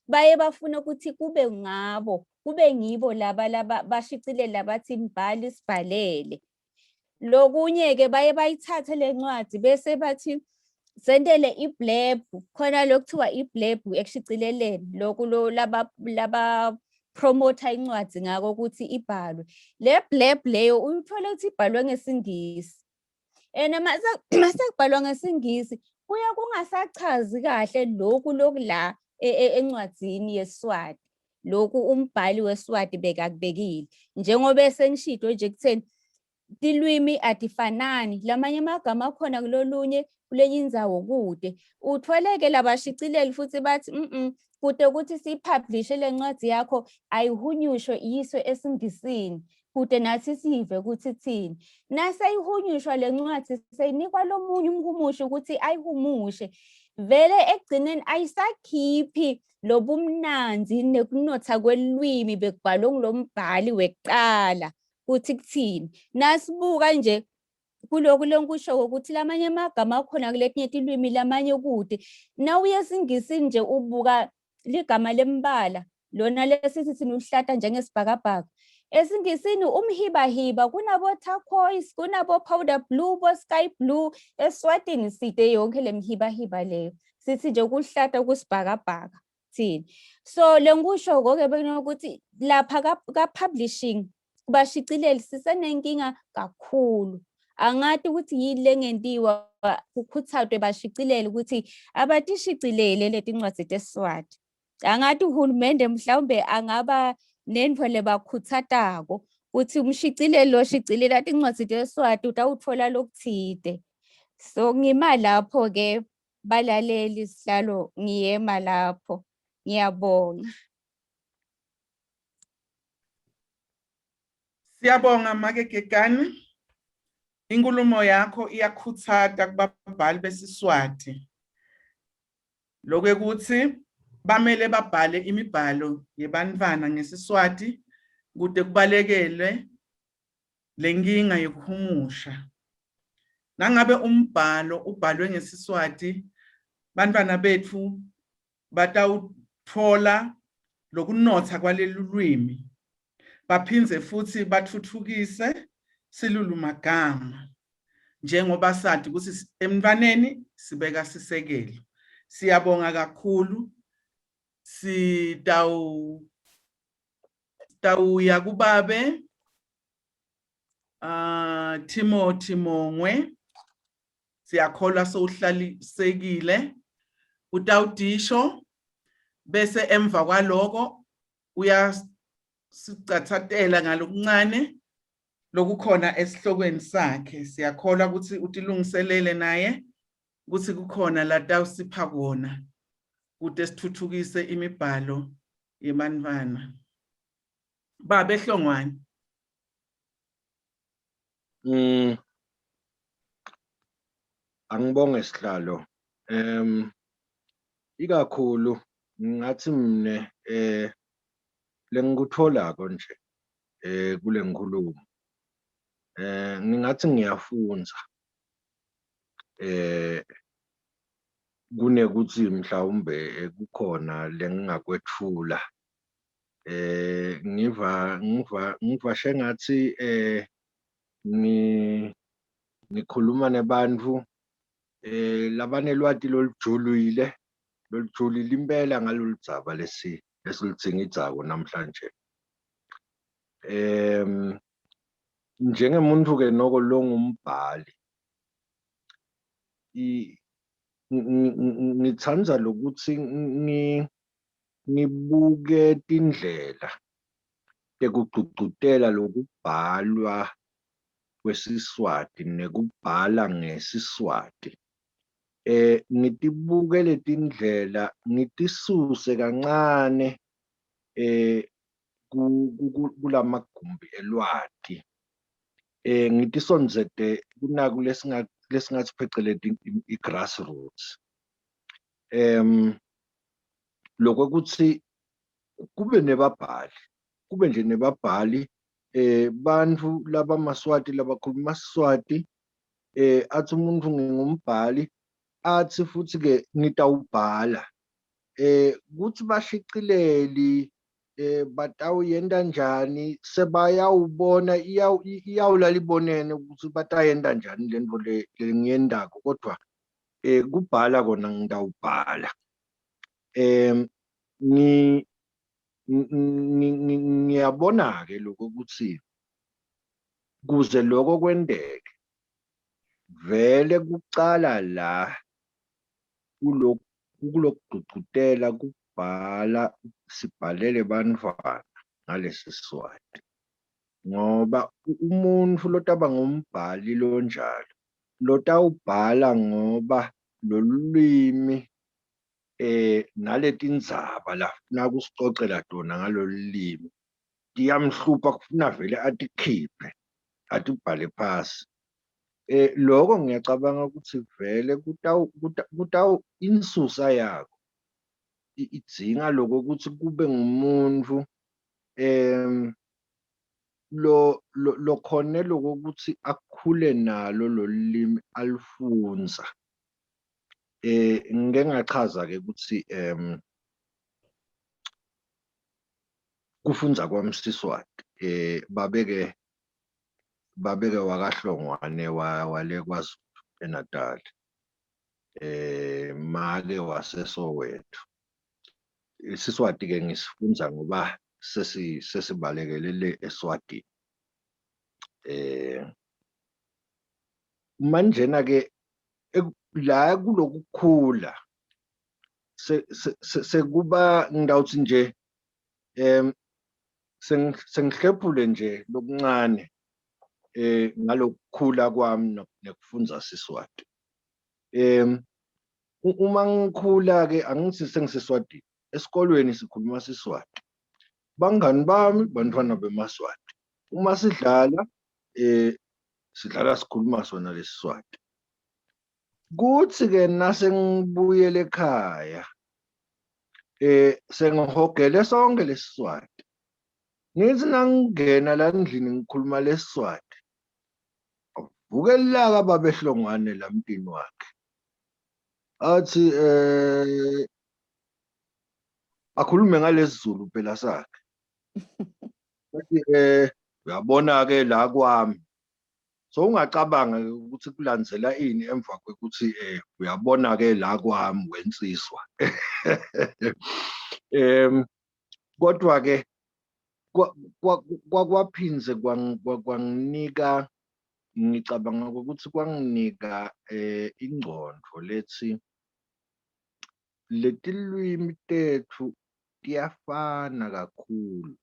Speaker 3: Baye bafuna ukuthi kube ngabo, kube ngibo laba laba bashicileli labathi mbhali sibhalele. Lokunye-ke baye bayithathe le ncwadi bese bathi sentele ibleb, khona lokuthiwa ibleb ekushicileleni loku laba laba promotha incwadi ngako ukuthi ibhalwe. Le bleb leyo uyithole ukuthi ibhalwe ngesiNgisi. And mase kubhalwa ngesiNgisi kuye kungasachazi kahle lokhu lokula e, e, encwadzini yeSwati. Lokhu umbhali weSwati bekakubekile. Njengoba esengishito nje kutheni tilwimi atifanani, lamanye amagama akhona kulolunye kulenye indzawo kude. Utholeke labashicileli futhi bathi kude ukuthi siyipublishe le ncwadi yakho ayihunyushwe iyiswe esiNgisini kude nathi sive ukuthi thini. Naseyihunyushwa le ncwadi seyinikwa lomunye umhumushi ukuthi ayihumushe, vele ekugcineni ayisakhiphi lobumnanzi nekunotha kwelwimi bekubhalwe ngulombhali wekuqala kuthi kuthini. Nasibuka nje kuloku lenkusho ukuthi lamanye amagama akhona kuletinye tilwimi lamanye kude. Nawuye esiNgisini nje ubuka ligama lembala lona lesithi thina uhlata njengesibhakabhaka. EsiNgisini umhibahiba kunabo turquoise, kunabo powder blue, bo sky blue. ESwatini side yonke le mhibahiba leyo. Sithi nje kuhlata kusibhakabhaka thina. So lenkusho ke bekunokuthi lapha ka-publishing kubashicileli sisenenkinga kakhulu. Angati ukuthi yini lengentiwa kukhutsatwe bashicileli ukuthi abatishicilele letincwadzi teSiswati. Angati uhulumende mhlawumbe angaba nentfo lebakhutsatako ukuthi umshicileli loshicilela tincwadzi teSiswati utawutfola lokutsite. So ngima lapho ke balaleli sihlalo ngiyema lapho. Ngiyabonga.
Speaker 1: Siyabonga Make Gegane. Inkulumo yakho iyakhutsata kubabhali beSiswati. Lokwekuthi bamele babhale imibhalo yebantfwana ngesiSwati kute kubalekelwe lenkinga yokuhumusha. Nangabe umbhalo ubhalwe ngesiSwati, bantfwana betfu batawutfola lokunotsa kwaleli lwimi baphindze futhi batfutfukise silulumagama njengoba sati ukuthi emntwaneni sibeka sisekelo. Siyabonga kakhulu. Sitawu sitawuya kubabe Timothy Mongwe. Siyakholwa sowuhlalisekile. Utawudisho bese emva kwaloko uyasicathatela ngalokuncane lokukhona esihlokweni sakhe. Siyakholwa ukuthi utilungiselele naye ukuthi kukhona latawusipha kona kute sithuthukise imibhalo yebantfwana. Babe Hlongwane.
Speaker 4: Angibonge sihlalo. Ikakhulu ngingathi mine lengikutholako nje kule nkhulumo ngingathi ngiyafundza kunekuthi mhlawumbe kukhona lengingakwetfula. Ngiva ngiva ngiva shengathi ngikhuluma nebantfu labanelwati lolujulile lolujulile impela ngalolu dzaba lesi lesiludzingidzako namhlanje. Njengemuntu ke noko longumbhali ngitsandza lokuthi ngibuke tindlela tekugcugcutela lokubhalwa kwesiSwati nekubhala ngesiSwati. Ngitibuke letindlela ngitisuse kancane. Kulamagumbi elwati ngitisondzete kunaku lesingathi pheceleti i-grassroots. Lokokuthi kube nebabhali, kube nje nebabhali, bantfu labamaswati labakhuluma Siswati, athi umuntu ngingumbhali, athi futhi-ke ngitawubhala. Kuthi bashicileli batawuyenta njani, sebayawubona iyawulala ibonene ukuthi batayenta njani lento le lengiyentako, kodwa kubhala kona ngitawubhala. Ngiyabona-ke lokho ukuthi kuze lokho kwenteke vele kucala la kulokugcugcutela kubhala, sibhalele bantfwana ngalesi Siswati, ngoba umuntfu lotaba ngumbhali lonjalo lotawubhala ngoba lolulwimi naletindzaba lafuna kusicocela tona ngalolu limi tiyamhlupha, kufuna vele atikhiphe atibhale phasi. Lokho ngiyacabanga ukuthi vele kutawu kutawu insusa yako idzinga lokho ukuthi kube ngumuntu lo lokhone lokuthi akhule nalo lolulimi alufundza. Ngike ngachaza ke ukuthi kufundza kwami Siswati, babeke wakaHlongwane wale kwaZulu eNatal, make waseSoweto. IsiSwati ke ngisifundza ngoba sesibalekele le eSwatini. Manjena ke la kulokukhula sekuba ngitawutsi nje sengihlephule nje lokuncane ngalokukhula kwami nekufundza Siswati. Uma ngikhula ke angithi sengiseSwatini, esikolweni sikhuluma Siswati, bangani bami bantfwana bemaSwati, uma sidlala sidlala sikhuluma sona lesiSwati. Kuthi ke nasengibuyele ekhaya sengihogele sonke lesiSwati, ngithi nangingena la endlini ngikhuluma lesiSwati, avuke lilaka babehlongwane la mntini wakhe, athi akhulume ngalesiZulu phela sakhe, athi uyabona ke la kwami. So ungacabanga ukuthi kulandzela ini emva kwekuthi uyabona ke la kwami wensizwa. Kodwa ke kwaphindze kwanginika, ngicabanga ukuthi kwanginika ingcondvo lethi letilwimi tethu tiyafana kakhulu.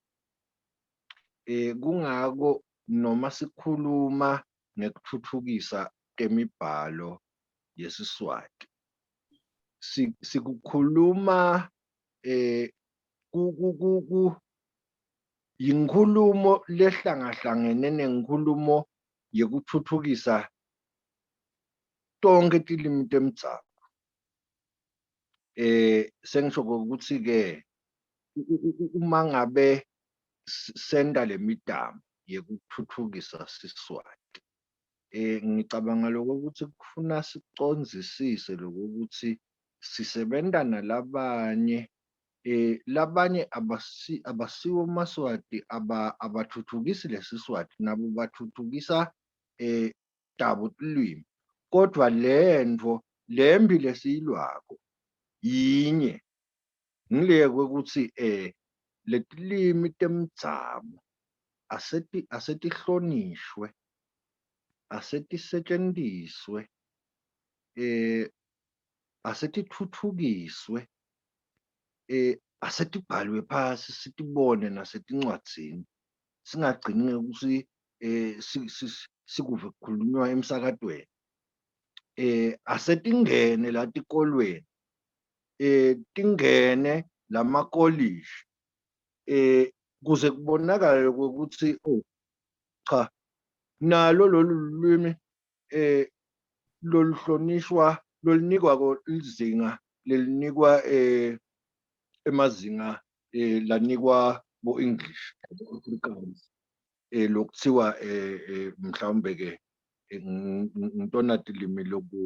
Speaker 4: Kungako noma sikhuluma ngekuthuthukisa temibhalo yeSiswati, sikukhuluma yinkhulumo lehlangahlangene nenkhulumo yekuthuthukisa tonke tilimi temdzabu. Sengisho ukuthi ke uma ngabe senta lemitamo yekuthuthukisa Siswati, ngicabanga lokho ukuthi kufuna sicondzisise lokuthi sisebenta nalabanye, labanye abasiwo maSwati, abathuthukisi lesiSwati, nabo bathuthukisa tabo tilwimi, kodwa lentfo lembi lesiyilwako yinye, ngile kwekuthi letilimi temdzabu asetihlonishwe, asetisetjentiswe, asetithuthukiswe, asetibhalwe phasi sitibone nasetincwadzini, singagcini ngekutsi sikuve kukhulunywa emsakatweni. Asetingene la tikolweni, tingene lamakolishi. Kuze kubonakale ukuthi oh cha nalo lolu lwimi eh loluhlonishwa lolunikwa lizinga lelinikwa eh emazinga eh lanikwa bo English Afrikaans eh lokuthiwa eh, eh mhlawumbe ke eh, ngitona tilimi loku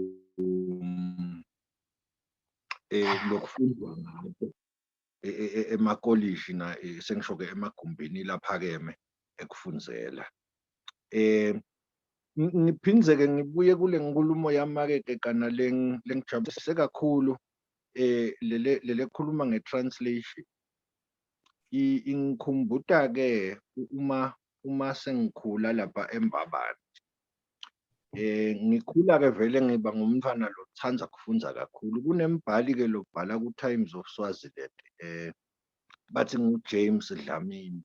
Speaker 4: eh lokufundwa ngato e, e, e, emakolishi na sengisho ke emagumbini laphakeme ekufundzela eh ngiphindze ke ngibuye kule nkulumo yamake ke kana lengijabulise kakhulu eh lele lelekhuluma nge-translation ingikhumbuta ke uma uma sengikhula lapha eMbabane Eh ngikhula ke vele ngiba ngumntwana lothanda kufundza kakhulu. Kunembhali ke lobhala ku-Times of Swaziland eh bathi ngu-James Dlamini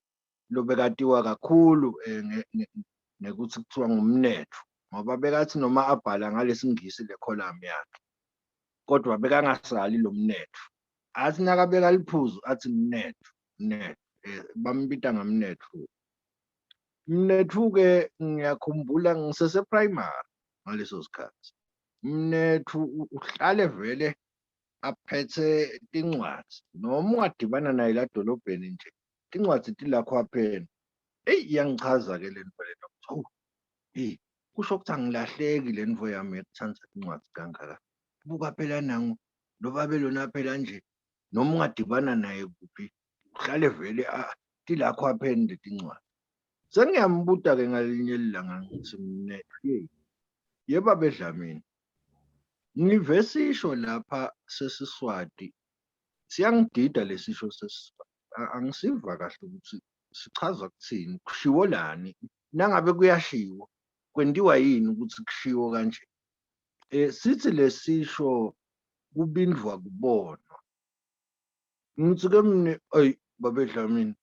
Speaker 4: lobekatiwa kakhulu eh, ngekuthi kuthiwa ngumnetho ngoba bekathi noma abhala ngalesingisi le column yakhe kodwa bekangasali lo mnetho athi nakabeka liphuzu athi mnetho mnetho eh, bambita ngamnetho Mnethu-ke ngiyakhumbula ngisese-primary ngaleso sikhathi. Mnethu uhlale vele aphethe tincwadzi noma ungadibana naye la dolobheni nje tincwadzi tilakhwapheni. Eyi iyangichaza-ke le nto lena ukuthi hawu eyi kusho ukuthi angilahleki le nto yami yokuthanda tincwadzi kangaka. Buka phela nangu lo babe lona phela nje noma ungadibana naye kuphi uhlale vele tilakhwapheni letincwadzi. Sengiyambuta-ke ngalinye ilanga ngithi mina yeyi yebo Dlamini ngive sisho lapha sesiSwati siyangidida lesisho sesiSwati angisiva kahle ukuthi sichaza kuthini kushiwo lani nangabe kuyashiwo kwentiwa yini ukuthi kushiwo kanje eh sithi lesisho kubindvwa kubonwa ngithi ke mina ayi babe Dlamini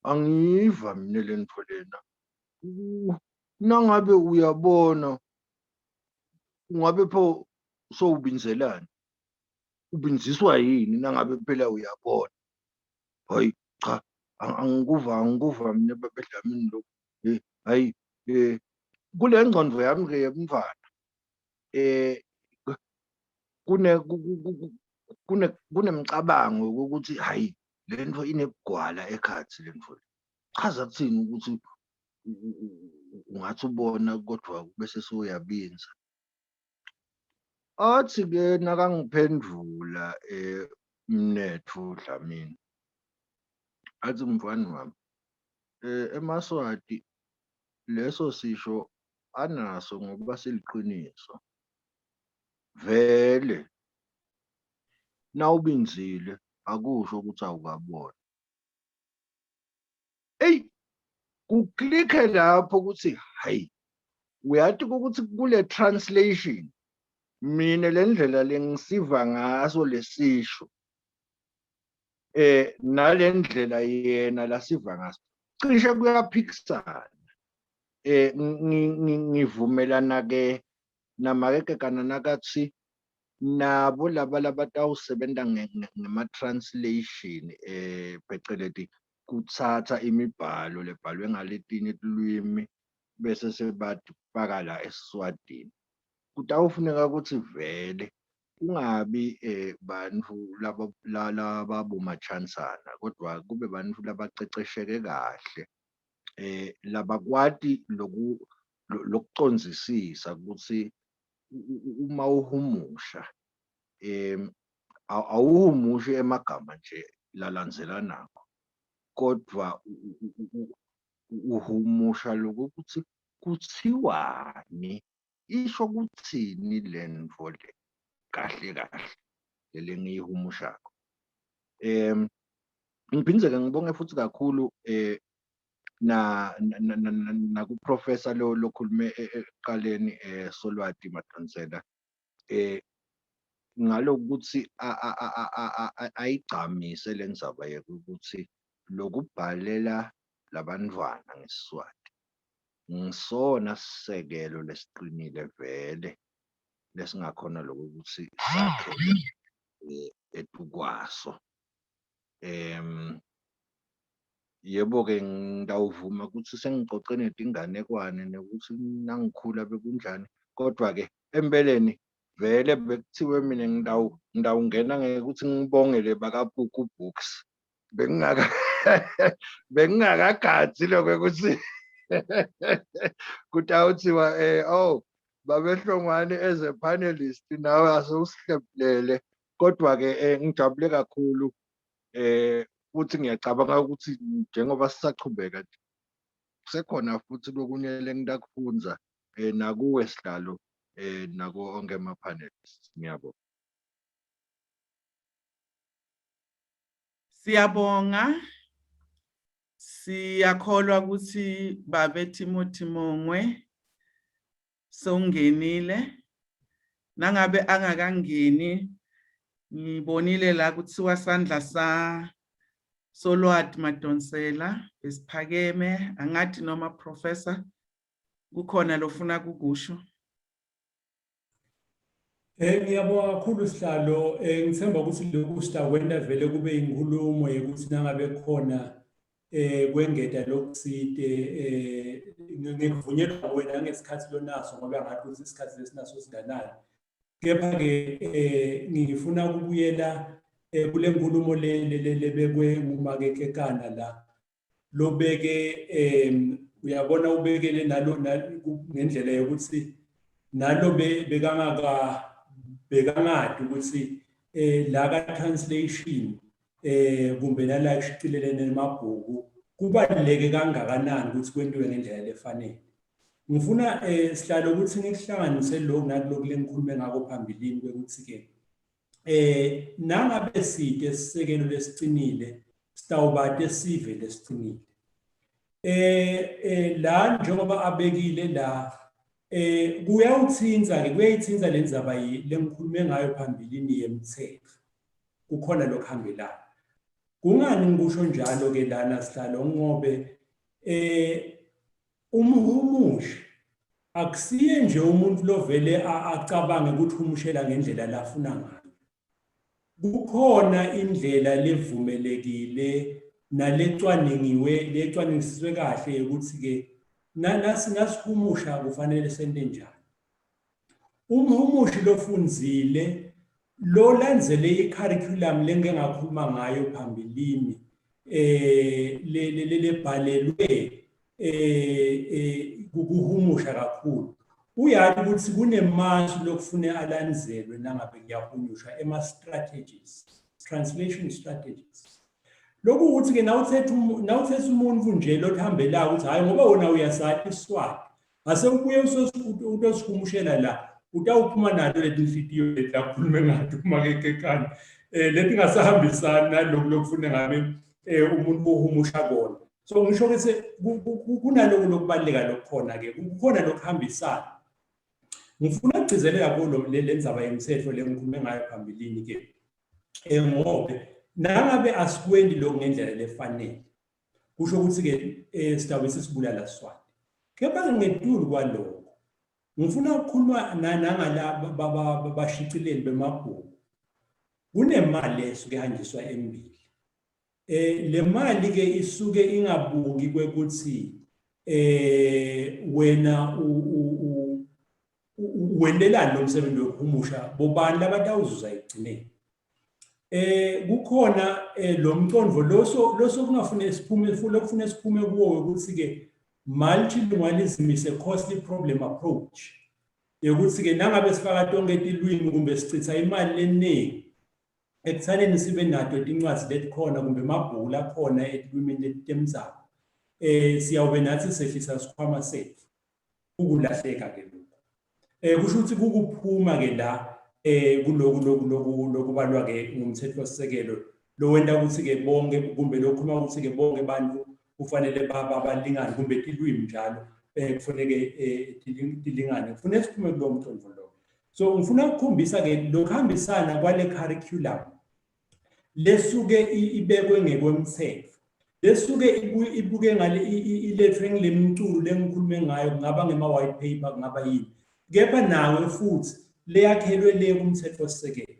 Speaker 4: angiyiva mina le ntfo lena nangabe uyabona ungabe pho sowubinzelani ubinziswa yini nangabe phela uyabona hayi cha angikuva angikuva mina babedlamini lokhu eh hayi eh kule ngqondo yami ke yemntwana eh kune kune kunemcabango ukuthi hayi lento inebugwala ekhathi lento le chaza kuthini ukuthi ungathi ubona kodwa bese sewuyabinza athi ke nakangiphendula eh mnethu Dlamini athi mfana wami eh emaSwati leso sisho anaso ngokuba siliqiniso vele nawubinzile akusho ukuthi awukaboni eyi kuklikhe lapho ukuthi hayi uyathi ukuthi kule translation mina le ndlela lengisiva ngaso lesisho eh nalendlela yena lasiva ngaso cishe kuyaphikisana eh ngivumelana ke namakeke kana nakathi nabo laba labatawusebenta ngema-translation eh pheceleti kutsatsa imibhalo lebhalwe ngaletinye tilwimi bese sebafaka la eSiswatini. Kutawufuneka ukuthi vele kungabi eh bantfu laba lababomachansana kodwa kube bantfu labacecesheke kahle eh labakwati loku lokucondzisisa ukuthi uma uhumusha um awuhumushi emagama nje lalandzelanako kodwa uhumusha lokuthi kuthiwani isho kuthini le ntfo le kahle kahle le lengiyihumushako um ngiphindze-ke ngibonge futhi kakhulu um na nakuprofessor lo lokhulume e, e, ekuqaleni eh Solwati Madonsela eh ngalokuthi ayigcamise le ndzaba yokuthi lokubhalela labantwana ngeSiswati ngisona sisekelo lesiqinile vele lesingakhona lokuthi sakhe eh, etukwaso. Em Yebo-ke ngitawuvuma ukuthi sengicoce netinganekwane nekuthi nangikhula bekunjani, kodwa-ke empeleni vele bekuthiwe mina ngitawungena ngekuthi ngibongele bakaPuku Books. Bengingaka bengingakagadzi lokho ukuthi kutawuthiwa eh oh babehlongwane as a panelist nawe asewusihlephulele kodwa-ke eh, ngijabule kakhulu eh futhi ngiyacabanga ukuthi njengoba sisachubeka nje kusekhona futhi lokunye lengitakufunza eh nakuwe sihlalo eh nako onke ama panelists ngiyabonga.
Speaker 1: Siyabonga. Siyakholwa ukuthi babe Timothy Mongwe sewungenile. Nangabe angakangeni ngibonile la kuthiwa sandla sa Solwati Madonsela besiphakeme angathi noma professor kukhona lofuna kukusho.
Speaker 2: Eh ngiyabonga kakhulu sihlalo eh ngithemba ukuthi lokhu sitakwenta vele kube inkulumo yekuthi nangabe khona eh kwengeta lokusite eh ngikuvunyelwa wena ngesikhathi lonaso ngoba ngathi ukuthi isikhathi lesinaso singanani kepha ke eh ngifuna ukubuyela eh, kule nkulumo le lebekwe ngumake Kekana la lobeke um uyabona ubekele nalo ngendlela yokuthi nalo bekangaka bekangadi ukuthi eh la ka translation eh kumbe nala kushicilelene emabhuku kubaluleke kangakanani ukuthi kwentiwe ngendlela lefanele. Ngifuna eh sihlalo ukuthi ngikuhlanganise lokhu nakulokhu lengikhulume ngako phambilini kwekuthi ke eh nangabe side sisekelo lesiqinile sitawubate sive lesiqinile. Eh eh la njengoba abekile la eh kuyawuthinta ke kuyayithinta le ndzaba lengikhulume ngayo phambilini yemthetho. Kukhona lokuhambelana. Kungani ngikusho njalo ke lana sihlalo ngobe eh umhumushi akusiye nje umuntu lovele acabange ukuthi umushela ngendlela lafuna ngayo. Kukhona indlela levumelekile nalecwaningiwe lecwaningisiswe kahle ukuthi ke nasihumusha kufanele sente njani. Umhumushi lofundzile lolandzele i-curriculum lengike ngakhuluma ngayo phambilini eh lebhalelwe eh, eh kuhumusha kakhulu uyazi ukuthi kunemasu lokufune alandzelwe nangabe kuyahunyushwa ema-strategies translation strategies Lokhu ukuthi-ke nawuthetha um, nawuthetha umuntu nje lothambelayo ukuthi hhayi ngoba wona uyasati isiswati ase ubuye utosihumushela la utawuphuma nato leti nhliziyo leti akhulume ngato uma kekekana um eh, leti ngasahambisani naloku lokufuna ngabe um umuntu uhumusha kona so ngisho ukuthi kunaloku lokubaluleka lokukhona-ke kukhona lokuhambisana ngifuna ukugcizelela kulo le ndzaba yemthetho le ngikhulume ngayo phambilini ke eh, ngobe nangabe asikwendi lokhu ngendlela lefanele kusho ukuthi ke eh, sidabe sesibulala Swati kepha ngetulu kwalokho ngifuna ukukhuluma nangala bashicileli bemabhuku kunemali esuke ihanjiswa embili eh le mali ke isuke ingabuki kwekuthi eh wena wentelani lo msebenzi wokuhumusha bobani labatawuzuza ekugcineni eh kukhona eh, lo mqondo loso loso kungafune siphume futhi lokufune siphume kuwo ukuthi ke multilingualism is a costly problem approach yokuthi ke nangabe sifaka tonke tilwimi kumbe sichitha imali leningi ekuthaneni sibe nato tincwadzi letikhona kumbe emabhuku lakhona etilwimini letitemdzaba eh siyawube nathi sehlisa sikhwama sethu ukulahleka ke lokhu eh kusho ukuthi kukuphuma ke la eh kuloku loku loku lokubalwa ke ngumthetho sisekelo lowenta ukuthi ke bonke kumbe lokhuluma ukuthi ke bonke abantu kufanele balingane kumbe tilwimi njalo eh kufanele eh, tilingane kufanele siphume kulowo mqondo lowo so ngifuna ukukhombisa ke lokuhambisana kwale curriculum lesuke ibekwe ngekwemthetho lesuke ibuke ngale ilethwe ngile mculo lengikhulume ngayo kungaba ngema-white paper kungaba yini kepha nawe futhi leyakhelwe le kumthetho-sisekelo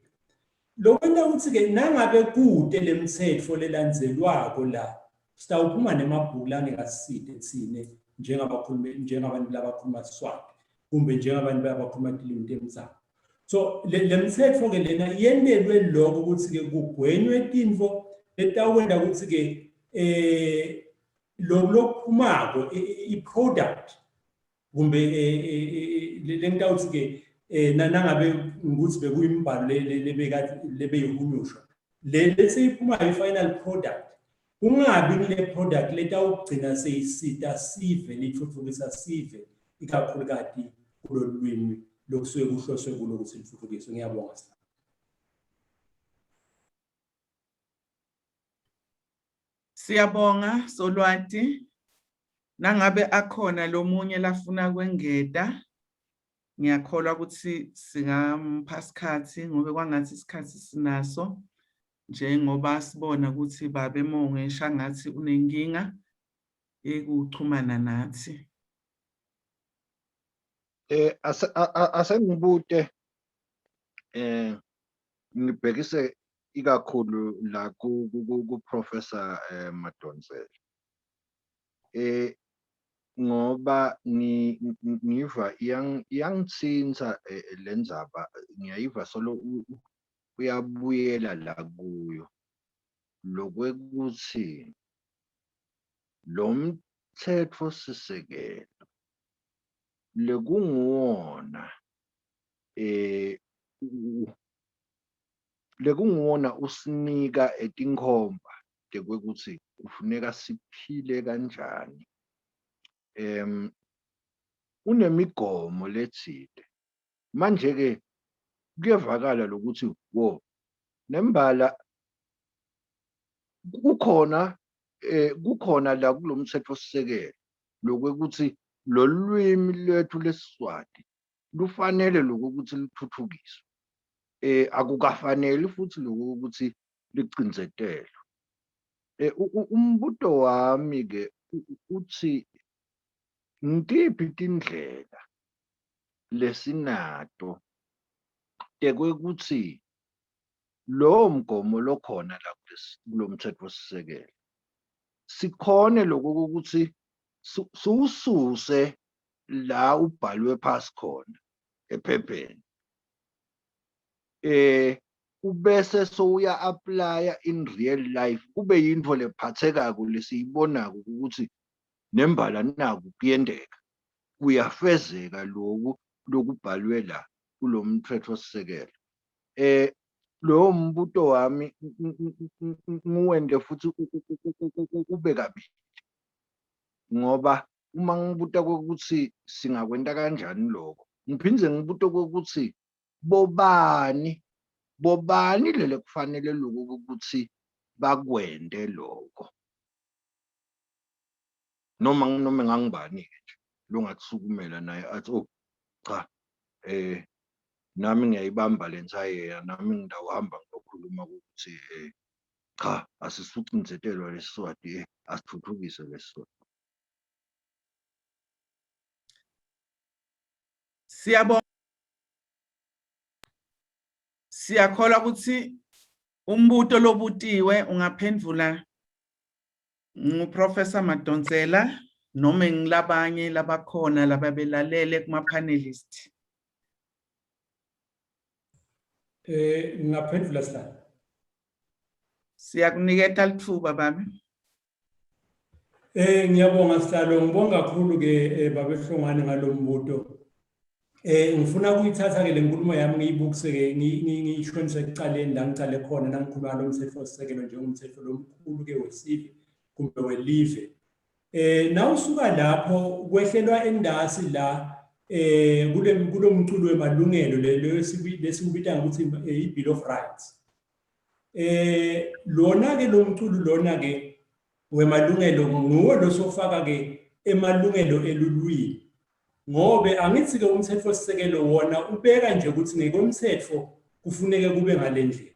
Speaker 2: lokwenta ukuthi-ke nangabe kude le mthetho lelandzelwako la Sitawuphuma nemabhuku langeke asisite tsine njengabakhulumi njengabantu labakhuluma Siswati kumbe njengabantu abakhuluma tilimi temdzabu. So le mtsetfo ke lena yentelwe lokho ukuthi ke kugwenywe tintfo letawenta ukuthi ke eh lokhu lokuphumako i-product kumbe eh, eh, eh, lengitawuthi ke nangabe ukuthi bekuyimbhalo lebeyihunyushwa le leseyiphumayo i-final product kungabi kule product letawugcina seyisita sive litfutfukisa sive ikakhulukati kulolu lwimi lokusuke kuhloswe kulo ukuthi litfutfukiswe. Ngiyabonga sir.
Speaker 1: Siyabonga Solwati. Nangabe akhona lomunye lafuna kwengeta, ngiyakholwa ukuthi singampha sikhathi ngobe kwangathi isikhathi sinaso njengoba sibona ukuthi babe Monge shangathi unenkinga yekuchumana nathi.
Speaker 4: Eh asengibute eh ngibhekise ikakhulu la ku ku Professor eh, Madonsela. Eh ngoba ngiva iyangithinta eh, lendzaba ngiyayiva solo uyabuyela la kuyo lokwekuthi lo mthetho sisekelo lekunguwona eh lekunguwona usinika etinkhomba tekwekuthi kufuneka siphile kanjani em unemigomo letsite manje-ke kuyevakala lokuthi wo nembala kukhona eh kukhona la kulomthetho sisekelo lokwekuthi lolwimi lwethu leSiswati lufanele lokuthi luthuthukiswe eh akukafaneli futhi lokuthi licindzetelwe eh umbuto wami ke uthi ngitiphi tindlela lesinato tekwekuthi lowo mgomo lokhona la kulomthetho-sisekelo sikhone lokho ukuthi siwususe la ubhalwe phasi khona ephepheni eh ubese sowuya applya in real life kube yinto lephathekako lesiyibonako ukuthi nembala naku kuyendeka kuyafezeka loku lokubhalwe la kulo mthetho-sisekelo. Eh lowo mbuto wami ngiwente futhi ube kabili ngoba uma ngibuta kokuthi singakwenta kanjani lokho ngiphinde ngibute kokuthi bobani bobani lele kufanele lokho ukuthi bakwente lokho noma noma ngangibani-ke nje longakusukumela naye athi oh cha eh nami ngiyayibamba le nsayeya nami ngidawuhamba ngiyokhuluma ukuthi eh cha asisucinzetelwa lesiswati eh asithuthukise lesiswati.
Speaker 1: Siyabonga. Siyakholwa ukuthi umbuto lobutiwe ungaphendvula nguProfessor Madonsela noma ngilabanye labakhona lababelalele kuma-panelist.
Speaker 2: Eh ngingaphendula sihlalo.
Speaker 1: Siyakuniketa lithuba babe.
Speaker 2: Eh ngiyabonga sihlalo ngibonga kakhulu ke eh, babe Hlongwane ngalombuto. Eh ngifuna ukuyithatha ke lenkulumo yami ngiyibukise ke ngiyishonise ekuqaleni la ngiqale khona nangikhuluma ngalo mthetho osisekelo njengomthetho lomkhulu ke wesive kumbe welive. Eh nawusuka lapho kwehlelwa endasi la eh kule kulomculo wemalungelo leyo lesiwubita ngokuthi eh, i-Bill of Rights. Eh lona ke lomculo lona ke wemalungelo nguwo losofaka ke emalungelo elulwimi ngobe angithi ke umthetho sisekelo wona ubeka nje ukuthi ngekomthetho kufuneke kube ngalendlela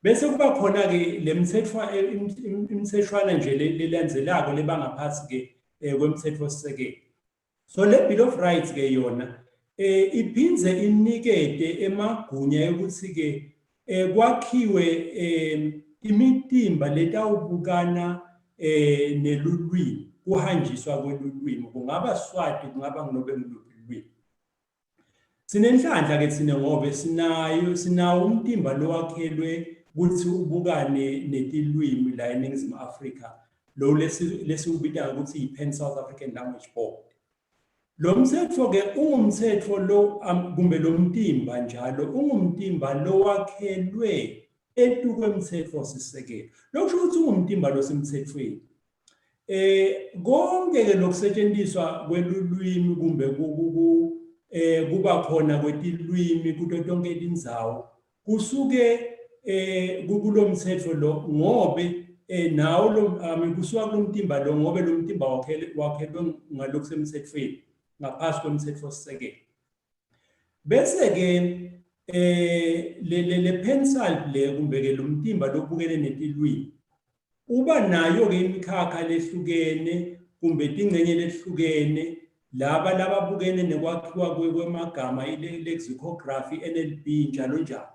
Speaker 2: bese kuba khona ke lemithetho imitheshwana nje lelandzelako lebangaphansi ke eh, kwemthetho sisekelo so le bill of rights ke yona eh iphindze inikete emagunya ukuthi ke eh kwakhiwe eh imitimba letawubukana eh nelulwimi kuhanjiswa kwelulwimi kungaba Swati kungaba nginobe ngiluphi lulwimi Sinenhlanhla ke thina ngobe sinayo sinawo umtimba lowakhelwe ukuthi ubukane netilwimi la eNingizimu Afrika lo lesiwubita ngokuthi yi-Pan South African Language Board. Lo mthetho-ke ungumthetho lo kumbe lo mtimba njalo ungumtimba lowakhelwe etukwemthetho-sisekelo. Lokusho ukuthi ungumtimba losemthethweni. Eh konke ke lokusetshenziswa kwelulwimi kumbe ku eh kuba khona kwetilwimi kuto tonke tindzawo kusuke eh kulomthetho lo ngobe eh nawo lo I mean kusuka kulomtimba lo ngobe lo mtimba wakhele wakhelwe ngalokusemthethweni ngaphasi kwemthetho sisekelo bese ke eh le le pencil le kumbe ke lo mtimba lobukene netilwimi Uba nayo-ke imikhakha lehlukene kumbe tingcenye lehlukene laba lababukene nekwakhiwa kwemagama i-lexicography, NLP njalo njalo.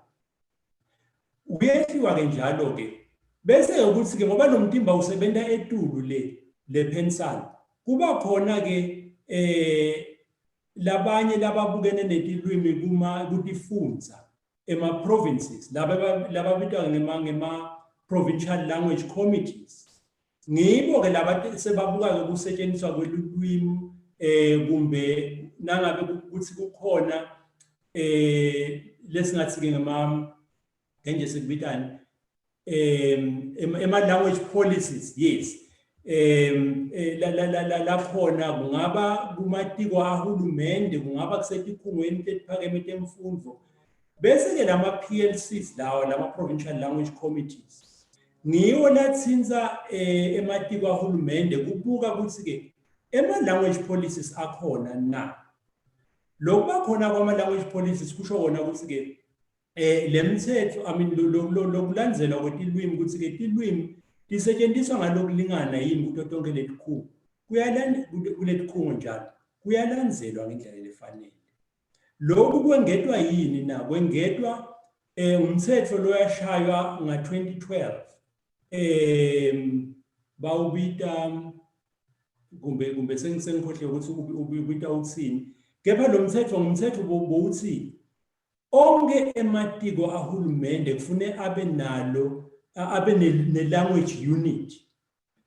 Speaker 2: Kuyehliwa-ke njalo-ke bese ukuthi-ke ngoba lo mtimba usebenta etulu le le pensal kuba khona-ke eh labanye lababukene netilwimi kuma kutifundza ema-provinces laba lababitwa ngema ngema-provincial language committees ngibo-ke laba sebabuka-ke ukusetshenziswa kwelulwimi eh kumbe nangabe ukuthi kukhona eh lesingathi-ke ngema ngenje sikubitani um ema-language policies yes um lakhona kungaba kumatiko ahulumende kungaba kusetikhungweni letiphakeme temfundvo bese-ke lama-PLCs lawa lama-provincial language committees ngiwo latsintsa eh, ematiko ahulumende kubuka ukuthi-ke ema-language policies akhona na lokuba khona kwama-language policies kusho kona ukuthi-ke eh lemthetho i mean lokulandzelwa kwetilwimi ukuthi ke tilwimi tisetshenziswa ngalokulingana yini kuto tonke letikhungo kuyalandela kuletikhungo njalo kuyalandzelwa ngendlela lefanele lokhu kwengetwa yini na kwengetwa eh umthetho loyashaywa nga-2012 eh bawubita kumbe kumbe sengikhohliwe ukuthi ubita uthini kepha lo mthetho ngumthetho bowuthi Onke ematiko ahulumende kufune abe nalo abe ne-language unit.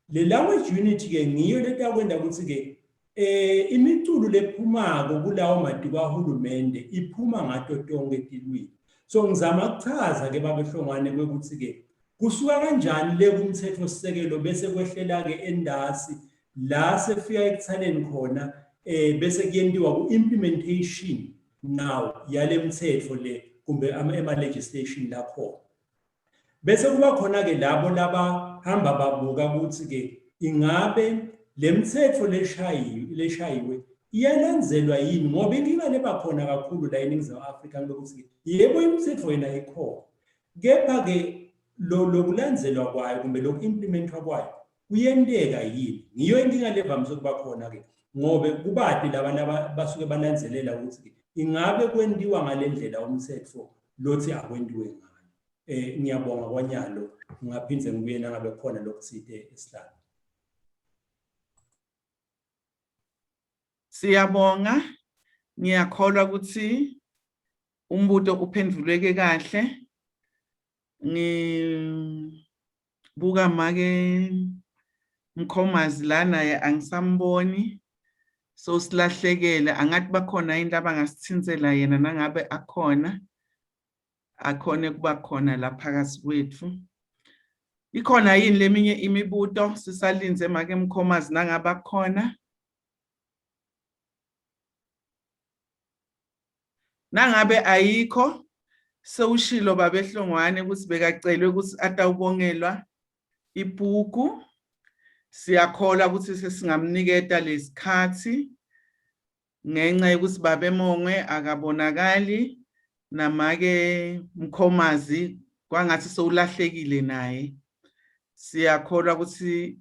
Speaker 2: Le language unit ke ngiyo letakwenda ukuthi ke eh imiculo lephumako kulawo matiko ahulumende iphuma ngato tonke tilwimi. So ngizama kuchaza ke babehlongwane kwekuthi ke kusuka kanjani le kumthetho sisekelo bese kwehlela ke endasi la sefika ekuthaleni khona eh bese kuyentiwa ku implementation now yale mthetho le kumbe ema-legislation lakhona bese kuba khona-ke labo labahamba babuka ukuthi-ke ingabe le mthetho leshayiwe leshayiwe iyalandzelwa yini ngoba inkinga leba khona kakhulu la eNingizimu Afrika ngilokuthi yebo imithetho yena ikhona kepha-ke lokulandzelwa kwayo kumbe loku-implementwa kwayo kuyenteka yini ngiyo inkinga levamise ukuba khona-ke ngobe kubati laba laba basuke balandzelela ukuthi ingabe kwentiwa ngale ndlela umthetho lothi akwentiwe ngayo eh ngiyabonga kwanyalo ngingaphinde ngibuye nangabe khona lokuthite esihlalo
Speaker 1: Siyabonga ngiyakholwa ukuthi umbuto uphenduleke kahle ngibuka make Mkhomazi la naye angisamboni so silahlekele angathi bakhona yini labangasithintsela yena nangabe akhona akhone kuba khona la phakathi kwethu ikhona yini leminye imibuto sisalinze make Mkhomazi nangabe akhona Nangabe ayikho sewushilo babehlongwane ukuthi bekacelwe ukuthi atawubongelwa ipuku siyakholwa ukuthi sesingamniketa lesikhathi ngenxa yokuthi babemongwe akabonakali namake Mkhomazi kwangathi sowulahlekile naye siyakholwa ukuthi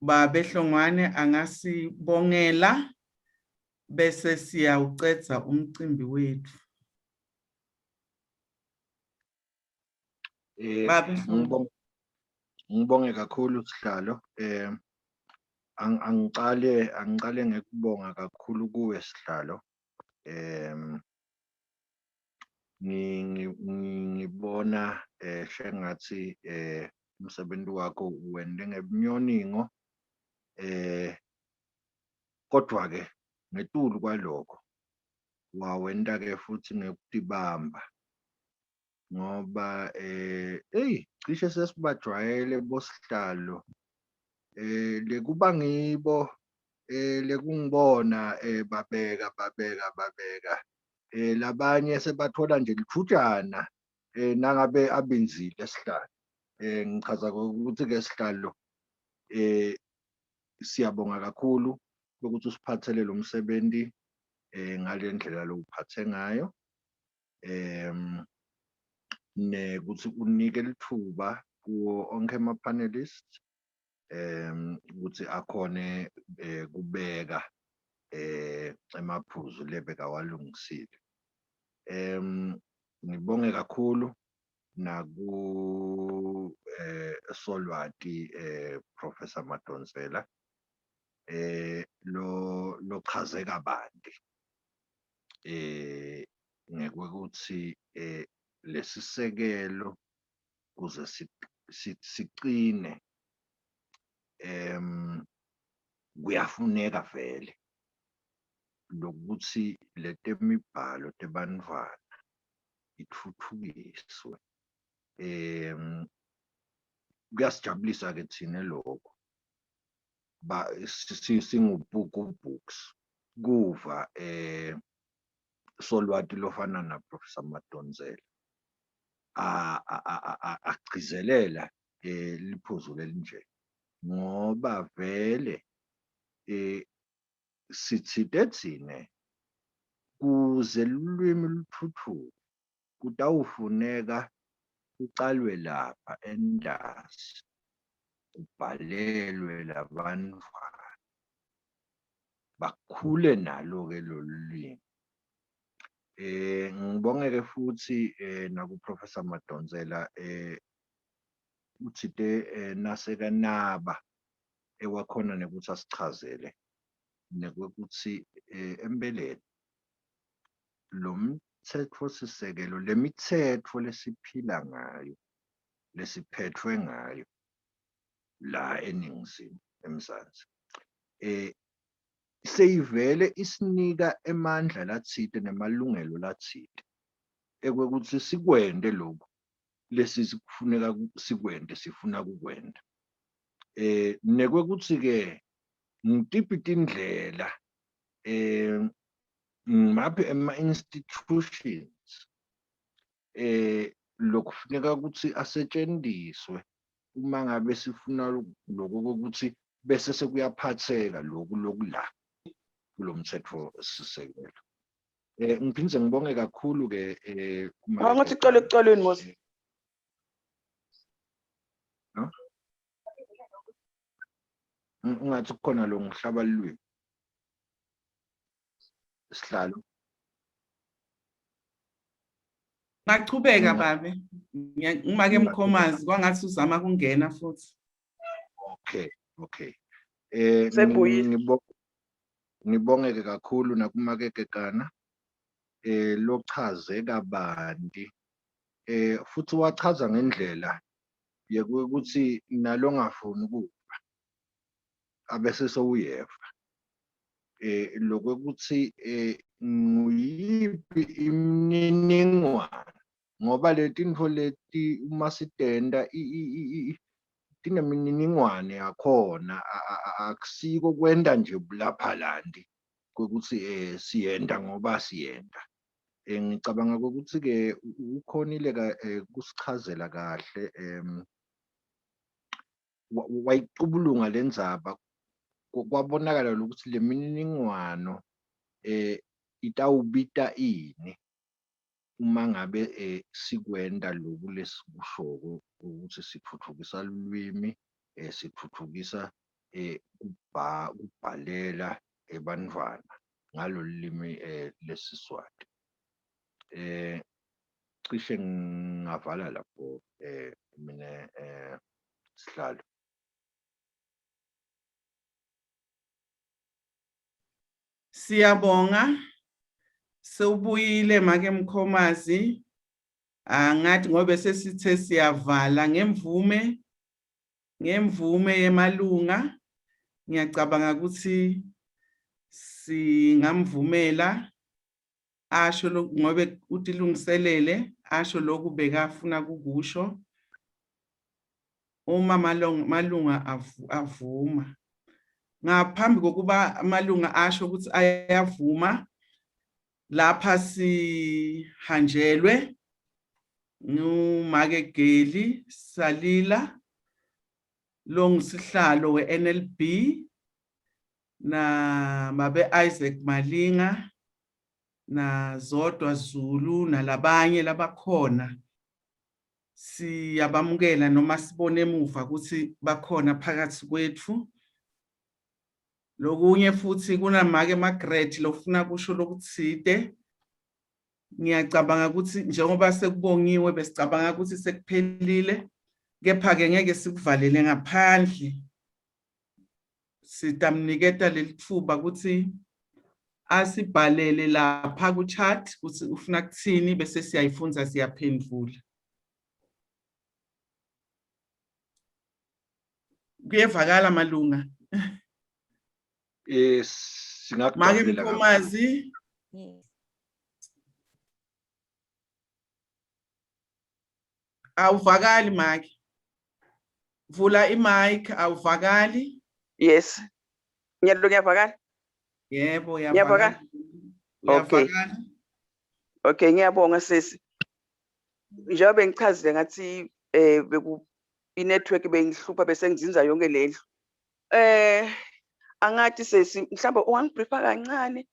Speaker 1: babehlongwane angasibongela bese siyawucedza umcimbi wethu.
Speaker 4: Eh, Ngibonge kakhulu sihlalo. Angicale ngekubonga kakhulu kuwe sihlalo. Ngibona sengathi umsebenzi wakho uwente ngebunyoninco, kodwa-ke ngetulu kwalokho wawenta-ke futhi ngekutibamba ngoba eyi, cishe sesibajwayele bosihlalo lekuba ngibo, lekungibona babeka babeka babeka, labanye sebathola nje lithutshana nangabe abinzile sihlalo. Ngichaza ukuthi-ke sihlalo, siyabonga kakhulu ukuthi usiphathele lo msebenzi ngale ndlela lowuphathe ngayo, nekuthi unike litfuba kuwo onkhe ama-panelists ukuthi akhone kubeka emaphuzu lebekawalungisile. Ngibonge kakhulu naku Solwati Professor Madonsela lo lochaze kabanti ngekwekuthi lesisekelo kuze sicine, kuyafuneka vele lokuthi letemibhalo tebantfwana itfutfukiswe. Kuyasijabulisa ke thina lokho ba singuPuku Books kuva solwati lofana na Professor Madonsela agcizelela liphuzu lelinje ngoba vele sitsite thine kuze lulwimi lutfutfuke kutawufuneka kucalwe lapha entasi kubhalelwe labantfwana bakhule nalo-ke lolu lwimi. Ngibonge-ke futhi naku-Professor Madonsela, utsite nasekanaba ewakhona nekuthi asichazele nekwekuthi empeleni lo mtsetfosisekelo, lemitsetfo lesiphila ngayo, lesiphethwe ngayo la eNingizimu eMzansi, seyivele isinika emandla latsite nemalungelo latsite ekwekuthi sikwente lokhu lesikufuneka sikwente, sifuna kukwenta. Nekwekuthi-ke ngitiphi tindlela, ngimaphi ema-institutions lokufuneka ukuthi asetshenziswe uma ngabe sifuna lokho kokuthi bese sekuyaphatheka lokhu lokula kulo mthetho sisekelo. Ngiphinde ngibonge kakhulu ke
Speaker 5: Angathi ucela ekucaleni mos.
Speaker 4: No? Ungathi kukhona lo ngihlaba lulwimi. Sihlalo.
Speaker 1: Ngachubeka babe. Ngimake Mkhomazi kwangathi uzama kungena futhi.
Speaker 4: Okay, okay.
Speaker 5: Sebuyile.
Speaker 4: Ngibongeke kakhulu nakumakeke kana lochaze kabanti, futhi wachaza ngendlela yekuthi nalongafuni ukuva abese sewuyeva, lokuthi nguyiphi imininingwane, ngoba letintfo leti uma sitenta tinemininingwane yakhona, akusiko kwenta nje lapha landi kwekuthi siyenta ngoba siyenta. Ngicabanga ukuthi-ke ukhonile kusichazela kahle, wayicubulunga le ndzaba, kwabonakala ukuthi le mininingwano itawubita ini uma ngabe sikwenta loku lesikushoko ukuthi sitfutfukisa lulwimi, sitfutfukisa kubhalela ebantfwana ngalolu limi leSiswati. Cishe ngingavala lapho mina. Sihlalo.
Speaker 1: Siyabonga. Sewubuyile make Mkhomazi. Angathi ngobe sesithe siyavala ngemvume ngemvume yemalunga ngiyacabanga ukuthi singamvumela asho ngobe utilungiselele asho lokhu bekafuna kukusho uma malunga avuma. Ngaphambi kokuba amalunga asho ukuthi ayavuma, lapha sihanjelwe ngumake Geli Salila longusihlalo we-NLB na babe Isaac Malinga na Zodwa Zulu nalabanye labakhona. Siyabamukela noma sibone emuva ukuthi bakhona phakathi kwethu. Lokunye futhi kunamake Margaret lofuna kusho lokuthide. Ngiyacabanga ukuthi njengoba sekubongiwe besicabanga ukuthi sekuphelile, kepha-ke ngeke sikuvalele ngaphandle. Sitamniketa leli thuba ukuthi asibhalele lapha ku-chat ukuthi ufuna kuthini bese siyayifundza siyaphendvula. Kuyevakala malunga.
Speaker 4: Singakujabulela
Speaker 1: Make
Speaker 4: kakhulu.
Speaker 1: Mkhomazi.
Speaker 3: Yes.
Speaker 1: Awuvakali make. Vula imic, awuvakali.
Speaker 5: Yes. Ngiyalo ngiyavakala?
Speaker 1: Yebo,
Speaker 5: Ngiyavakala?
Speaker 1: uyavakala.
Speaker 5: Okay.
Speaker 1: Uyavakala.
Speaker 5: Okay, ngiyabonga sisi. Njengoba bengichazile ngathi beku i-network bengihlupha bese ngizinza yonke lendlu. Angathi sesi mhlawumbe ungangibriefa kancane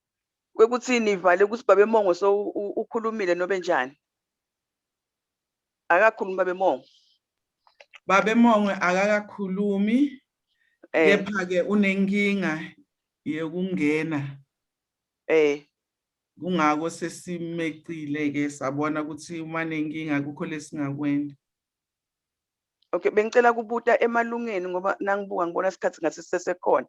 Speaker 5: kwekuthi nivale ukuthi babe Mongo so ukhulumile nobe njani? Akakhulumi babe Mongo.
Speaker 1: Babe Mongo akakakhulumi. Kepha ke unenkinga yokungena. Kungako sesimecile ke sabona ukuthi uma nenkinga kukho lesingakwenda.
Speaker 5: Okay, bengicela kubuta emalungeni ngoba nangibuka ngibona isikhathi ngathi sisesekhona.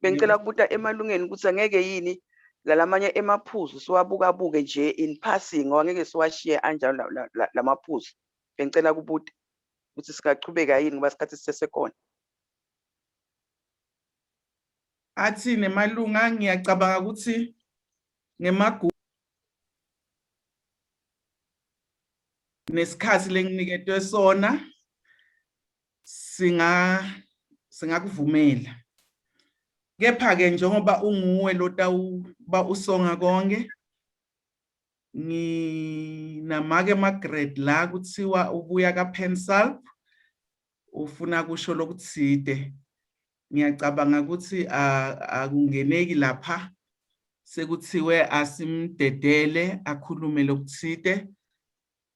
Speaker 5: Bengicela kubuta emalungeni ukuthi angeke yini lalamanye emaphuzu siwabukabuke nje in passing ngoba ngeke siwashiye anjalo lamaphuzu. Bengicela kubuta ukuthi singachubeka yini ngoba isikhathi sisesekhona.
Speaker 1: Athi nemalunga ngiyacabanga ukuthi ngemagu nesikhathi lenginiketwe sona singakuvumela. Kepha ke njengoba unguwe lotawuba usonga konke, nginamake Margaret la kuthiwa ubuya kaPansalb ufuna kusho lokuthide. Ngiyacabanga ukuthi akungeneki lapha sekuthiwe asimdedele akhulume lokuthide,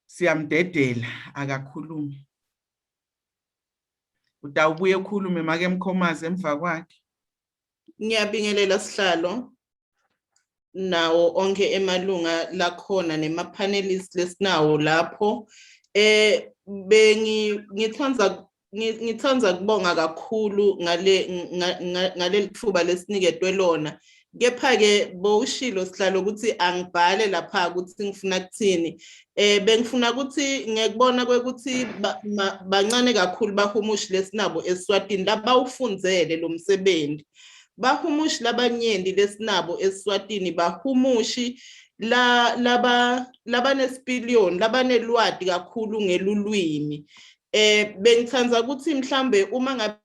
Speaker 1: siyamdedela akakhulume. Utawubuye ukhulume make Mkhomazi emva kwakhe.
Speaker 6: Ngiyabingelela sihlalo nawo onke emalunga lakhona nema-panelists lesinawo lapho. Ngithanda kubonga kakhulu ngaleli thuba lesiniketwe lona. Kepha-ke bowushilo sihlalo ukuthi angibhale lapha ukuthi ngifuna kuthini. Bengifuna ukuthi ngekubona kwekuthi bancane kakhulu bahumushi lesinabo eSwatini labawufundzele lo msebenzi. Bahumushi labanyenti lesinabo eSwatini bahumushi labanesipiliyoni, labanelwati kakhulu ngelulwimi. Bengithanda ukuthi mhlambe uma ngabe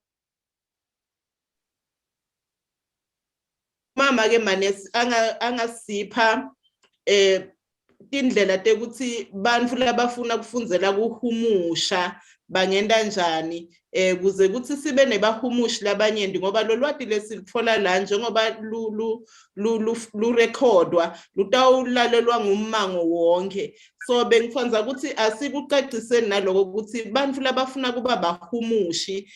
Speaker 6: mama ke manesi angasipha tindlela tekuthi bantfu labafuna kufundzela kuhumusha bangenta njani kuze kuthi sibe nebahumushi labanyenti ngoba lo lwati lesilitfola la njengoba lurekhodwa lutawulalelwa ngummango wonke. So bengifundza ukuthi asikucaciseni naloko ukuthi bantfu labafuna kuba bahumushi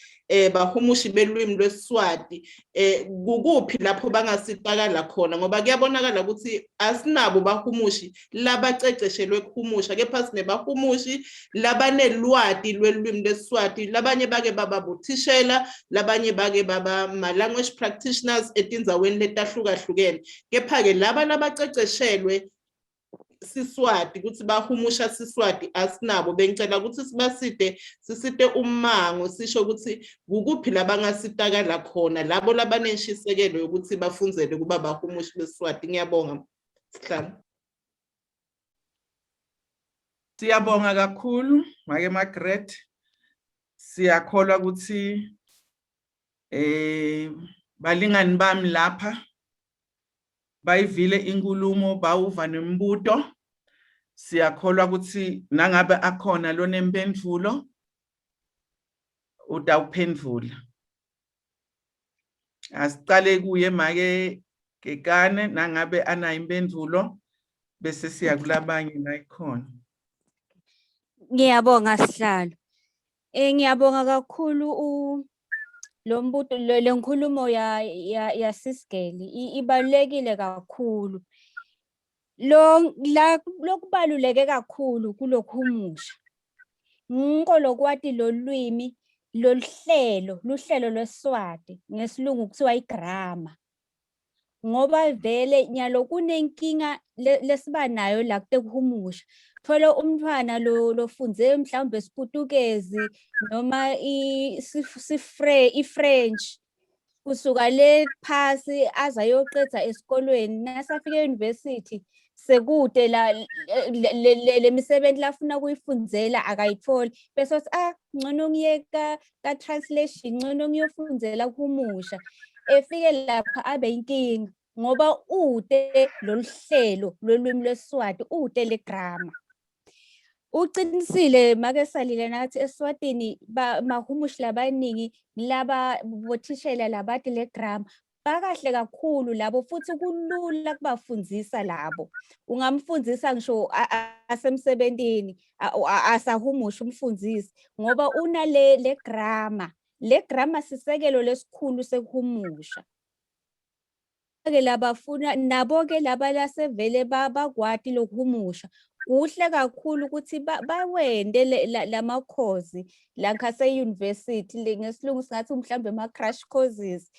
Speaker 6: bahumushi belwimi lweSiswati kukuphi lapho bangasifakala khona ngoba kuyabonakala ukuthi asinabo bahumushi labaceceshelwe kuhumusha kepha sinebahumushi labanelwati lwelwimi. lwelulwimi lwesiSwati. Labanye bake baba bothishela, labanye bake baba ma-language practitioners etindzaweni letahlukahlukene. Kepha-ke laba labaceceshelwe Siswati ukuthi bahumusha Siswati asinabo. Bengicela ukuthi sibasite, sisite ummango, sisho ukuthi kukuphi labangasitakala khona labo labanenshisekelo yokuthi bafundzele kuba bahumushi beSiswati. Ngiyabonga Sihlalo.
Speaker 1: Siyabonga kakhulu Make Margaret. Siyakholwa ukuthi balingani bami lapha bayivile inkulumo, bawuva nembuto. Siyakholwa ukuthi nangabe akhona lonempendulo utawuphendvula. Asicale kuye make Kekane, nangabe anayo impendulo bese siya kulabanye la ikhona.
Speaker 3: Ngiyabonga Sihlalo. Ngiyabonga kakhulu u lo mbuto, le nkulumo ya ya ya Sisigeli ibalulekile kakhulu. Lo la lokubaluleke kakhulu kulokhumusha. Ngiko lokwati lolwimi loluhlelo, luhlelo lweSwati ngesilungu kuthiwa igrammar. Ngoba vele nyalo kunenkinga lesiba nayo la kutekuhumusha. Thola umntwana lofunze mhlawumbe isiPutukezi noma i-French, kusuka le phasi aze ayoqeda esikolweni, nasafika e-university sekude la le misebenzi lafuna kuyifundzela akayitholi, bese uthi ngcono ngiye ka translation, ngcono ngiyofundzela kuhumusha. Efike lapha abe inkinga ngoba ute loluhlelo lolwimi lweSwati, ute le grammar. Uqinisile make Salile nathi eSwatini mahumushi labaningi laba bothishela labati le grammar bakahle kakhulu labo, futhi kulula kubafundzisa labo. Ungamfundzisa ngisho asemsebentini, asahumusha umfundzisi ngoba unale le grammar. Le grammar sisekelo lesikhulu sekuhumusha. Ke labafuna nabo ke laba lasevele bakwati lokuhumusha, kuhle kakhulu ukuthi bawende lamakhozi lankhase university, ngesilungu singathi mhlambe ama crash courses,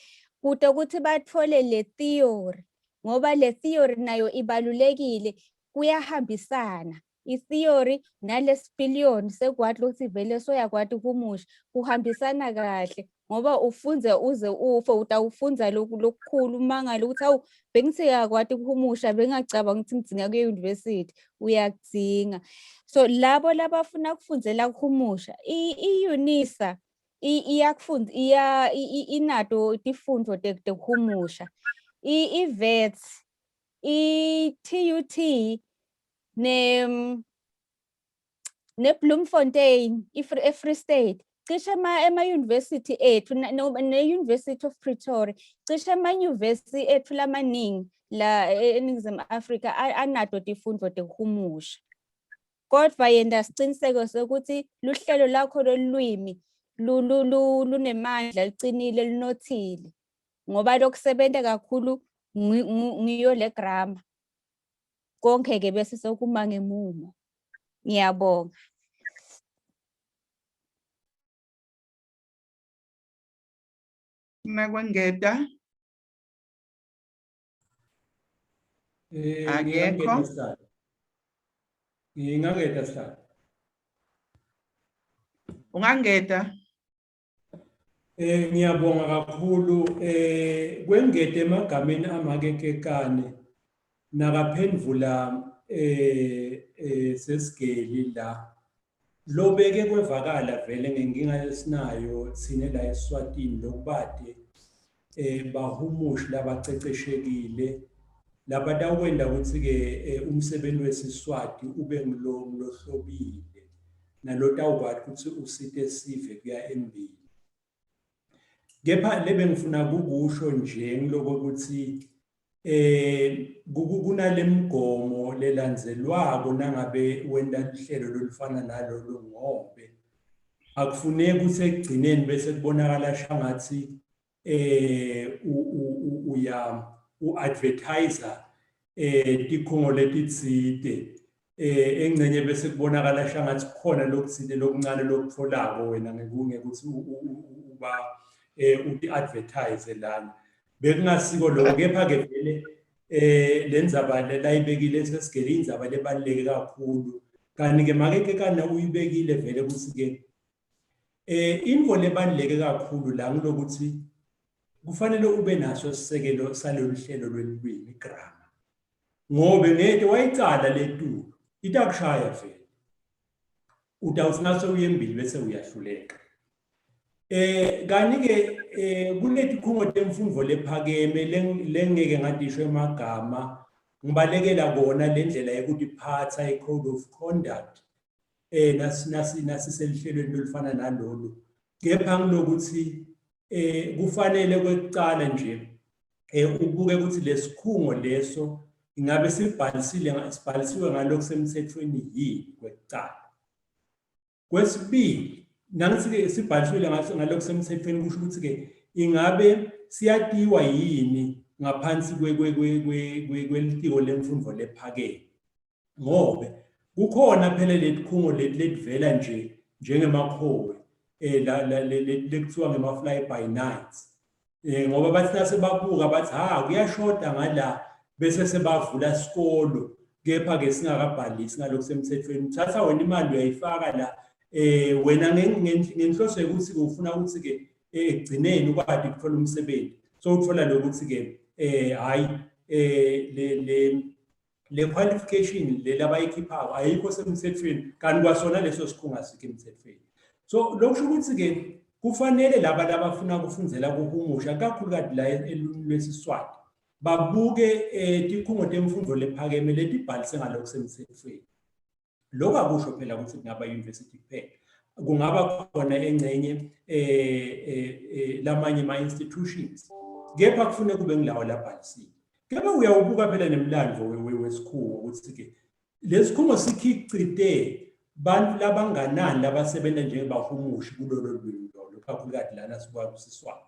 Speaker 3: kude ukuthi bathole le theory, ngoba le theory nayo ibalulekile, kuyahambisana i-theory nalesipiliyoni sekwati ukuthi vele soyakwati ukuhumusha, kuhambisana kahle ngoba ufunze uze ufe, utawufundza lokukhulu umangale ukuthi hawu bengithi uyakwati ukuhumusha, bengingacabanga ukuthi ngidzinga kuye university, uyakudzinga. So labo labafuna kufundzela kuhumusha, i-UNISA iyakufundza, inato tifundvo tekuhumusha, i-VETS, i-TUT ne Bloemfontein, e-Free State, cishe ema-university ethu, ne-University of Pretoria, cishe ema-university ethu lamaningi la eNingizimu Afrika anato tifundvo tekuhumusha. Kodwa yenta siciniseko sokuthi luhlelo lakho lolwimi lunemandla, lucinile, lunothile, ngoba lokusebenta kakhulu ngiyo le grammar. Konke ke bese sokuma ngemumo. Ngiyabonga.
Speaker 1: Nakwengeta? Akekho.
Speaker 2: Ngingangeta Sihlalo.
Speaker 1: Ungangeta?
Speaker 2: Ngiyabonga kakhulu. Kwengeta emagameni amake Kekane nakaphendvula sesigeli la. Lobeke kwevakala vele ngenkinga esinayo thine la eSwatini lokubade bahumushi labaceceshekile labatawukwenta ukuthi ke umsebenzi wesiSwati ube ngilohlobile nalotawukwati ukuthi usite sive kuya embili. Kepha lebengifuna kukusho nje ngiloko ukuthi kunalemigomo lelandzelwako nangabe wenta luhlelo lolufana nalolu, ngobe akufuneki ukuthi ekugcineni bese kubonakala shangathi uya u-advertiser tikhungo letitsite. Eh engcenye bese kubonakala shangathi kukhona lokuthile lokuncane lokutholako wena ngekungekuthi uba eh uti advertise lana. Bekungasiko lokho kepha ke vele eh lenzaba layibekile sesigele indzaba lebaluleke kakhulu. Kanti ke make Kekana uyibekile vele ukuthi ke eh intfo lebaluleke kakhulu la ngilokuthi kufanele ube naso isisekelo salolu hlelo lwelulwimi grammar. Ngobe ngeke wayicala letulu itakushaya vele. Utawuthi nase uyembili bese uyahluleka. Eh kani ke eh kunetikhungo temfundvo lephakeme lengeke ngadisho emagama ngibalekela kona lendlela yekutiphatha i-code of conduct eh nasi nasi nasiselihlelweni lolufana nalolu kepha ngilokuthi eh kufanele kwekucala nje eh ubuke ukuthi lesikhungo leso ingabe sibhalisile sibhalisiwe ngalokhu semthethweni yini kwekucala. Kwesibili, nangithi-ke sibhalisiwe ngalokhu semthethweni kusho ukuthi-ke ingabe siyatiwa yini ngaphansi kwelitiko lemfundo lephakeme ngobe kukhona phela letikhungo leti letivela nje njengemakhowe eh la lekuthiwa ngema fly by nights eh ngoba bathi nasebabuka bathi ha kuyashoda ngala bese sebavula isikolo kepha ke singakabhalisi ngalokhu semthethweni uthatha wena imali uyayifaka la eh wena ngenhloso yokuthi ufuna ukuthi ke ekugcineni ukwadi ukuthola umsebenzi so uthola lokuthi ke eh hayi eh le le le qualification le labayikhiphako ayikho semthethweni kanti kwasona leso sikhungo asikho emthethweni so lokusho ukuthi-ke kufanele laba labafuna kufundzela kuhumusha kakhulukati la elulwimi lwesiswati babuke um tikhungo temfundo lephakeme letibhalise ngalokhu semthethweni Lokho akusho phela ukuthi kungaba university kuphela. Kungaba khona engcenye eh, eh, eh lamanye ma institutions. Kepha kufune kube ngilawo labhalisiwe. Kepha uyawubuka phela nemlando wesikhungo ukuthi ke lesikhungo sikhicite bantu labanganani labasebenza njengabahumushi kulolo lwimi lolo kakhulukazi lana sikwazi usiswati.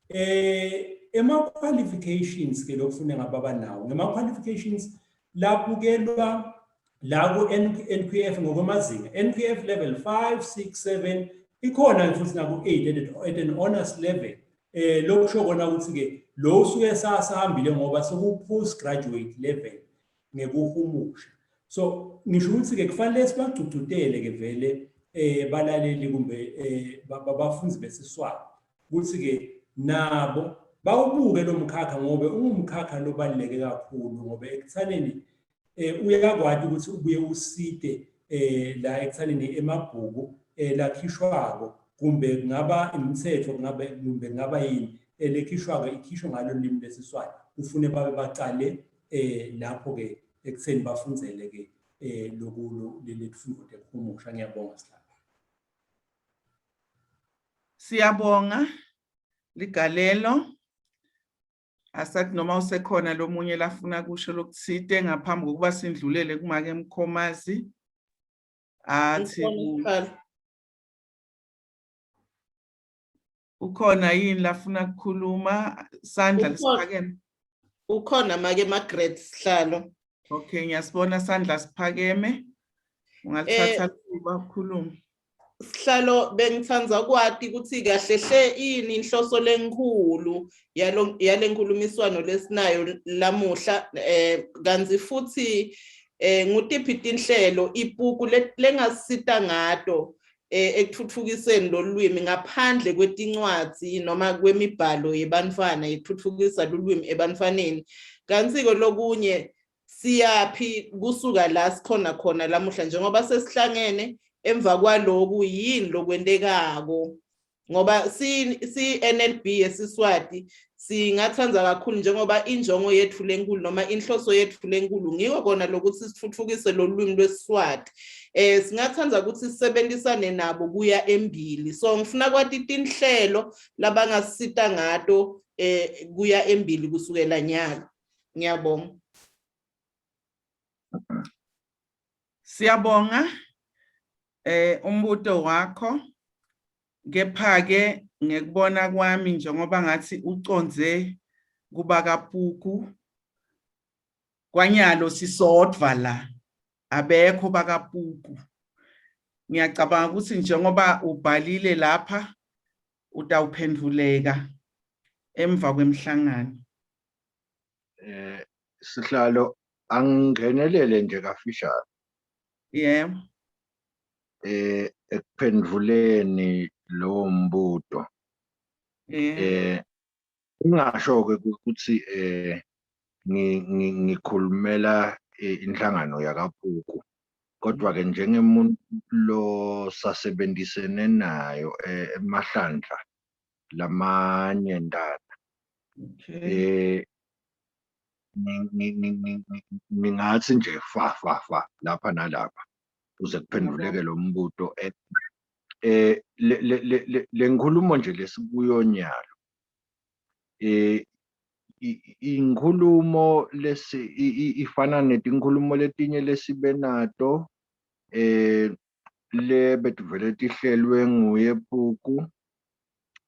Speaker 2: Eh ema qualifications ke lokufuna ngababa nawo ngema qualifications labukelwa la ku-NQF ngokwamazinga NQF level 5 6 7 ikhona futhi naku-8 at an honors level eh lokusho kona ukuthi ke lo usuke sasahambile ngoba seku post graduate level ngekuhumusha so ngisho ukuthi ke kufanele sibagcugcutele ke vele eh balaleli kumbe eh bafunzi besiswati ukuthi ke nabo bawubuke lo mkhakha ngoba ungumkhakha lobaluleke kakhulu ngoba ekuthaneni eh uyakwati ukuthi ubuye usite eh la ekuthaneni emabhuku eh lakhishwako kumbe kungaba imithetho kungabe kumbe kungaba yini elekhishwako ikhishwe ngalo limi lesiswati ufune babe bacale eh lapho ke ekutheni bafundzele ke eh lokulo lelifundo tekuhumusha ngiyabonga sihlalo
Speaker 1: Siyabonga ligalelo asathi noma usekhona lomunye lafuna kusho lokuthite ngaphambi kokuba sindlulele kumake Mkhomazi athi ukhona yini lafuna kukhuluma sandla lesiphakeme
Speaker 6: ukhona make Margaret Sihlalo
Speaker 1: okay ngiyasibona sandla siphakeme ungalithatha eh, thuba ukhulume
Speaker 6: Sihlalo bengithanda kwati ukuthi kahle hle ini inhloso lenkhulu yalo yalenkulumiswano lesinayo lamuhla eh kanti futhi eh ngutiphi tinhlelo ipuku lengasita ngato eh ekuthuthukiseni lolwimi ngaphandle kwetincwadzi noma kwemibhalo yebantfwana yekuthuthukisa lulwimi ebantfwaneni kanti-ke lokunye siyaphi kusuka la sikhona khona lamuhla njengoba sesihlangene emva kwaloku yini lokwentekako ngoba si-NLB yesiSwati singathanda kakhulu njengoba injongo yethu lenkulu noma inhloso yethu lenkulu ngiko kona lokuthi sithuthukise lolu lwimi lwesiSwati eh singathanda ukuthi sisebenzisane nabo kuya embili so ngifuna kwati tinhlelo labangasita ngato eh kuya embili kusukela nyalo ngiyabonga
Speaker 1: Siyabonga eh umbuto wakho kepha ke ngekubona kwami njengoba ngathi uconze kuba kapuku kwanyalo sisodwa la. Abekho bakaPuku. Ngiyacabanga ukuthi njengoba ubhalile lapha utawuphendvuleka emva kwemhlangano.
Speaker 4: Eh sihlalo angingenelele nje kafishane.
Speaker 1: Yebo.
Speaker 4: Eh ekuphendvuleni lowo mbuto.
Speaker 1: Yebo.
Speaker 4: Eh ngingasho ke ukuthi eh ngikhulumela inhlangano yakaPuku kodwa ke njengemuntu lo sasebenzisene nayo emahlandla lamanyentana.
Speaker 1: Okay.
Speaker 4: Eh ngingathi nje fa fa fa lapha nalapha kuze kuphenduleke lo mbuto. Eh le nkhulumo nje lesikuyo nyalo eh inkhulumo lesi ifana netinkhulumo letinye lesibe nato eh le betivele tihlelwe nguye Puku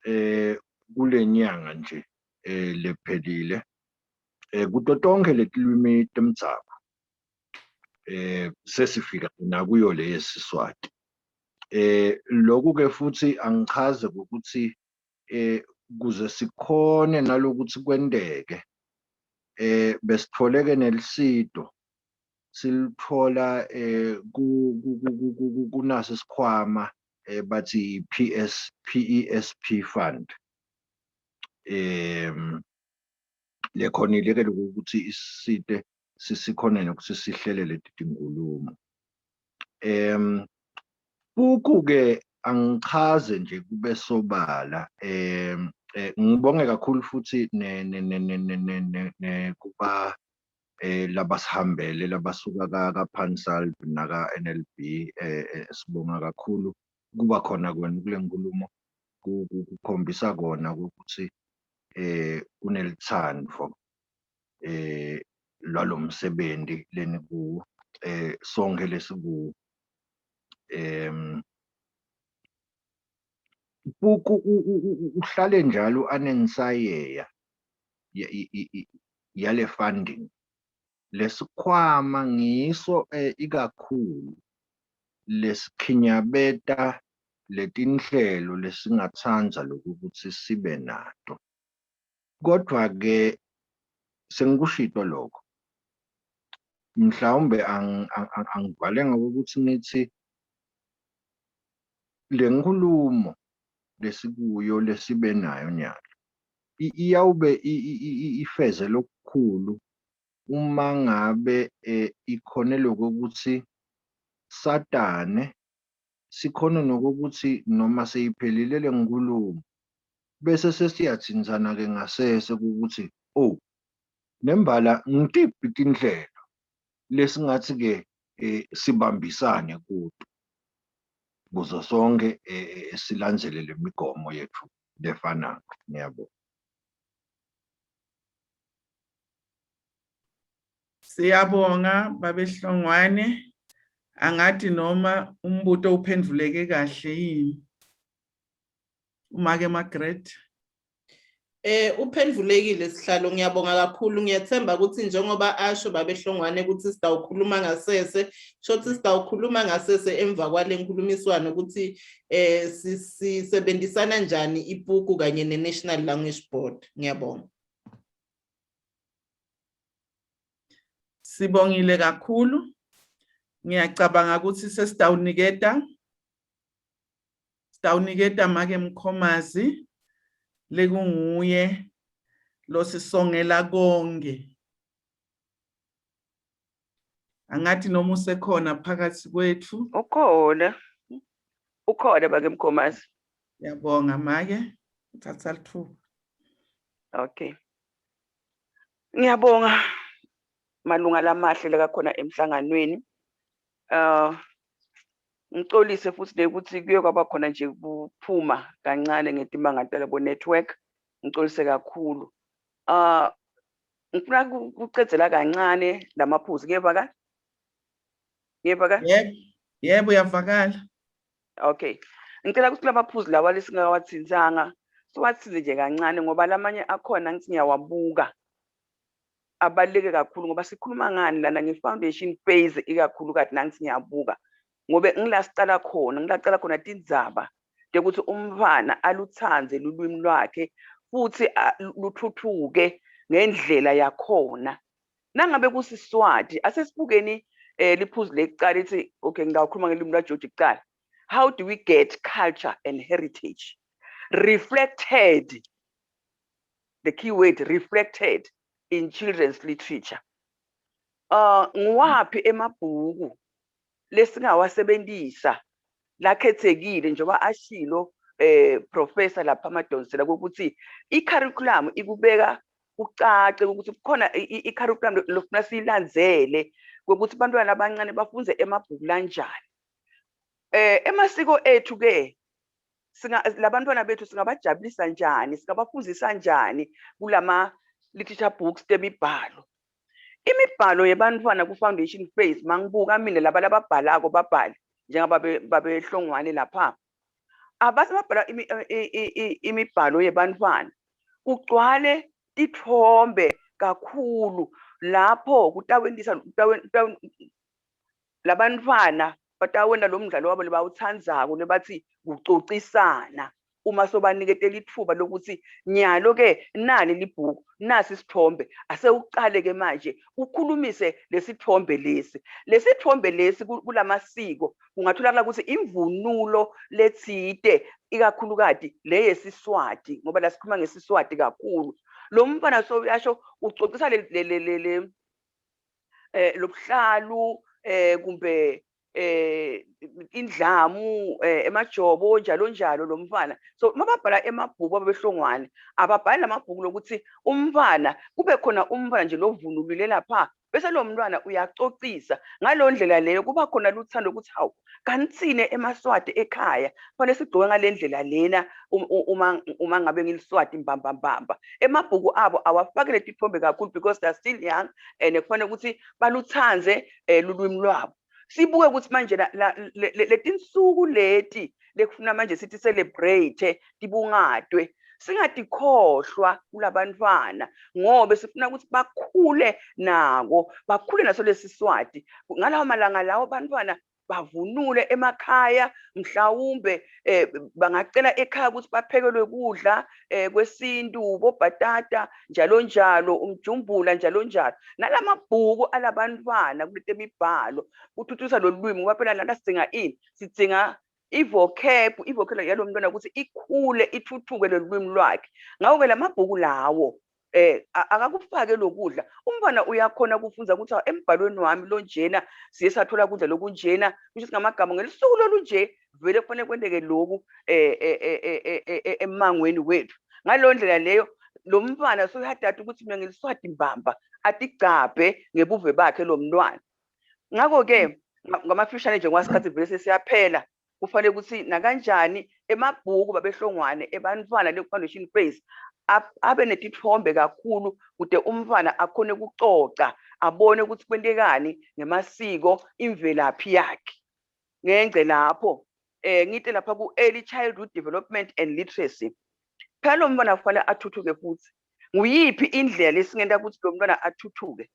Speaker 4: eh kulenyanga nje eh lephelile eh kuto tonke letilwimi temdzabu eh sesifika nakuyo le yesiSwati. Eh lokhu ke futhi angichaze ukuthi eh kuze sikhone nalokuthi kwenteke eh besitholeke nelisito silithola eh kunaso isikhwama eh bathi PS PESP fund em lekhonile ke ukuthi isite sisikhone nokuthi sihlele leti tinkulumo. Em Puku ke angichaze nje kube sobala em ngibonge kakhulu futhi ne ne ne ne ne kuba eh labasihambele labasuka ka ka PanSALB naka NLB eh sibonga kakhulu kuba khona kwenu kule nkulumo kukhombisa kona ukuthi eh kunelithandvo eh lwalomsebenzi lenikuwo eh sonke lesikuwo. Em Puku uhlale njalo anensayeya yale funding. Lesikhwama ngiso ikakhulu lesikhinyabeta letinhlelo lesingatsandza lokuthi sibe nato. Kodwa ke sengikushito lokho mhlawumbe angivale ngokuthi ngithi le nkulumo lesikuyo lesibe nayo nyalo iyawube ifeze lokukhulu uma ngabe ikhone lokuthi satane sikhone nokuthi noma seyiphelile le nkulumo bese sesiyathinthana ke ngasese ukuthi oh nembala ngitiphi tindlelo lesingathi ke sibambisane kuto kuze sonke silandzele lemigomo yethu lefanako. Ngiyabonga.
Speaker 1: Siyabonga babehlongwane. Angathi noma umbuto uphendvuleke kahle yini. Umake Margaret.
Speaker 6: Eh uphendvulekile sihlalo, ngiyabonga kakhulu. Ngiyathemba ukuthi njengoba asho babehlongwane ukuthi sitawukhuluma ngasese, shothi sitawukhuluma ngasese emva kwale nkulumiswano ukuthi eh sisebenzisana njani iPuku kanye ne-National Language Board. Ngiyabonga.
Speaker 1: Sibongile kakhulu. Ngiyacabanga ukuthi sesitawuniketa sitawuniketa make Mkhomazi lekunguye losisongela konke. Angathi noma usekhona phakathi kwethu.
Speaker 5: Ukhona. Ukhona bake Mkhomazi.
Speaker 1: Ngiyabonga make. Thatha lithuba.
Speaker 5: Okay. Ngiyabonga malunga lamahle lekakhona emhlanganweni. Ngicolise futhi nekuthi kuye kwaba khona nje kuphuma kancane ngetimanga talabo network. Ngicolise kakhulu. Ngifuna kucedzela kancane lamaphuzu. Ngiyevakala? Ngiyevakala?
Speaker 1: Yebo. Yebo uyavakala.
Speaker 5: Okay. Ngicela ukuthi lamaphuzu lawa lesingawathintsanga siwathinze nje kancane ngoba lamanye akhona ngithi ngiyawabuka. Abaluleke kakhulu ngoba sikhuluma ngani lana nge-foundation phase ikakhulukati nangithi ngiyabuka ngobe ngila sicala khona ngilacala khona tindzaba tekuthi umntfwana aluthandze lulwimi lwakhe futhi luthuthuke ngendlela yakhona. Nangabe kusiSwati asesibukeni liphuzu lekucala ithi okay, ngingawukhuluma ngelimi lwaJoji kucala. How do we get culture and heritage reflected, the key word reflected, in children's literature? Ngiwaphi emabhuku lesingawasebenzisa lakhethekile njengoba ashilo professor lapha Madonsela ukuthi i-curriculum ikubeka kucace ukuthi kukhona i-curriculum lofuna siyilandzele ukuthi bantwana abancane bafunze emabhuku lanjani. Emasiko ethu ke singa labantwana bethu singabajabulisa njani, singabafundisa njani kulama literature books temibhalo, imibhalo yebantwana ku-foundation phase? Mangibuka mina laba lababhalako babhale njengoba babehlongwane lapha abase babhala imibhalo yebantwana kugcwale titfombe kakhulu lapho kutawentisa labantwana batawenta lo mdlalo wabo lebawutsandzako lebathi kucocisana uma sobaniketela itfuba lokuthi nyalo-ke nali libhuku, nasi isithombe, asewucale-ke manje ukhulumise lesithombe lesi. Lesithombe lesi kulamasiko kungatholakala ukuthi imvunulo letsite, ikakhulukati le yesiSwati ngoba la sikhuluma ngesiSwati kakhulu. Lo mfana so uyasho ucocisa le lobuhlalu kumbe indlamu, emajobo, njalo njalo lo mfana. So mababhala emabhuku abehlongwane ababhali lamabhuku lokuthi umfana kube khona umfana nje lovunulile lapha bese lo mntwana uyacocisa. Ngaleyo ndlela leyo kuba khona luthando ukuthi hawu, kanti emaSwati ekhaya fanele sigcoke ngale ndlela lena uma ngabe ngiliswati mbamba mbamba. Emabhuku abo awafaki letitfombe kakhulu because they are still young and kufanele ukuthi baluthandze lulwimi lwabo. Sibuke ukuthi manje letinsuku leti lekufuna manje sithi celebrate tibungatwe singatikhohlwa kulabantwana ngobe sifuna ukuthi bakhule nako, bakhule naso lesiswati. Ngalawo malanga lawo bantwana bavunule emakhaya, mhlawumbe bangacela ekhaya ukuthi baphekelwe kudla kwesintu, bobhatata njalo njalo, umjumbula njalo njalo. Nalamabhuku alabantwana kulete mibhalo kuthuthukisa lolu lwimi ngoba phela lana sidzinga ini? Sidzinga i-vocab, i-vocabulary yalo mntwana ukuthi ikhule ithuthuke lolu lwimi lwakhe. Ngakho-ke lamabhuku lawo akakufake lokudla. Umntwana uyakhona kufunza ukuthi embhalweni wami lonjena siye sathola kudla lokunjena, kusho ngamagama ngelisuku lolunje vele kufanele kwenteke loku emangweni wethu. Ngaleyo ndlela leyo lo mntwana soyadada ukuthi mina ngiliswati mbamba, atigcabhe ngebuve bakhe lo mntwana. Ngakho-ke ngamafishane nje ngoba isikhathi vele sesiyaphela, kufanele ukuthi nakanjani emabhuku babehlongwane ebantwana le-foundation phase abe netitfombe kakhulu kude umntwana akhone kucoca abone ukuthi kwentekani ngemasiko, imvelaphi yakhe. Ngengce lapho ngite lapha ku-early childhood development and literacy. Phela lo mntwana kufanele athuthuke futhi. Nguyiphi indlela lesingenta ukuthi lo mntwana athuthuke?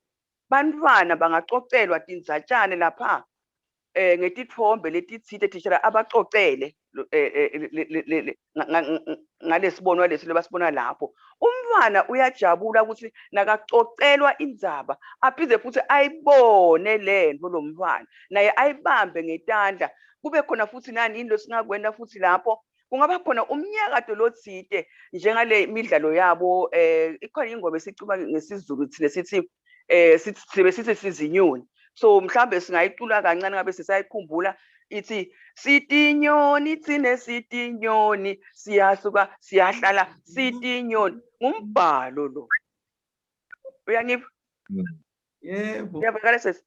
Speaker 5: Bantwana bangacocelwa tindzatshane lapha ngetitfombe letitsite, thishela abacocele ngalesibonwa lesi lebasibona lapho. Umntwana uyajabula ukuthi nakacocelwa indzaba aphinde futhi ayibone lento lo mntwana naye ayibambe ngetandla. Kube khona futhi nani yini lesingakwenta futhi lapho kungaba khona umnyakato lotsite njengale midlalo yabo. Ikhona ingoma esicula ngesiZulu thina sithi sibe sithi sizinyoni, so mhlambe singayicula kancane ngabe sisayikhumbula, ithi sitinyoni thine, sitinyoni siyasuka siyahlala sitinyoni. Ngumbhalo lo, uyangiva?
Speaker 1: Yebo.
Speaker 5: Uyabakala sesi?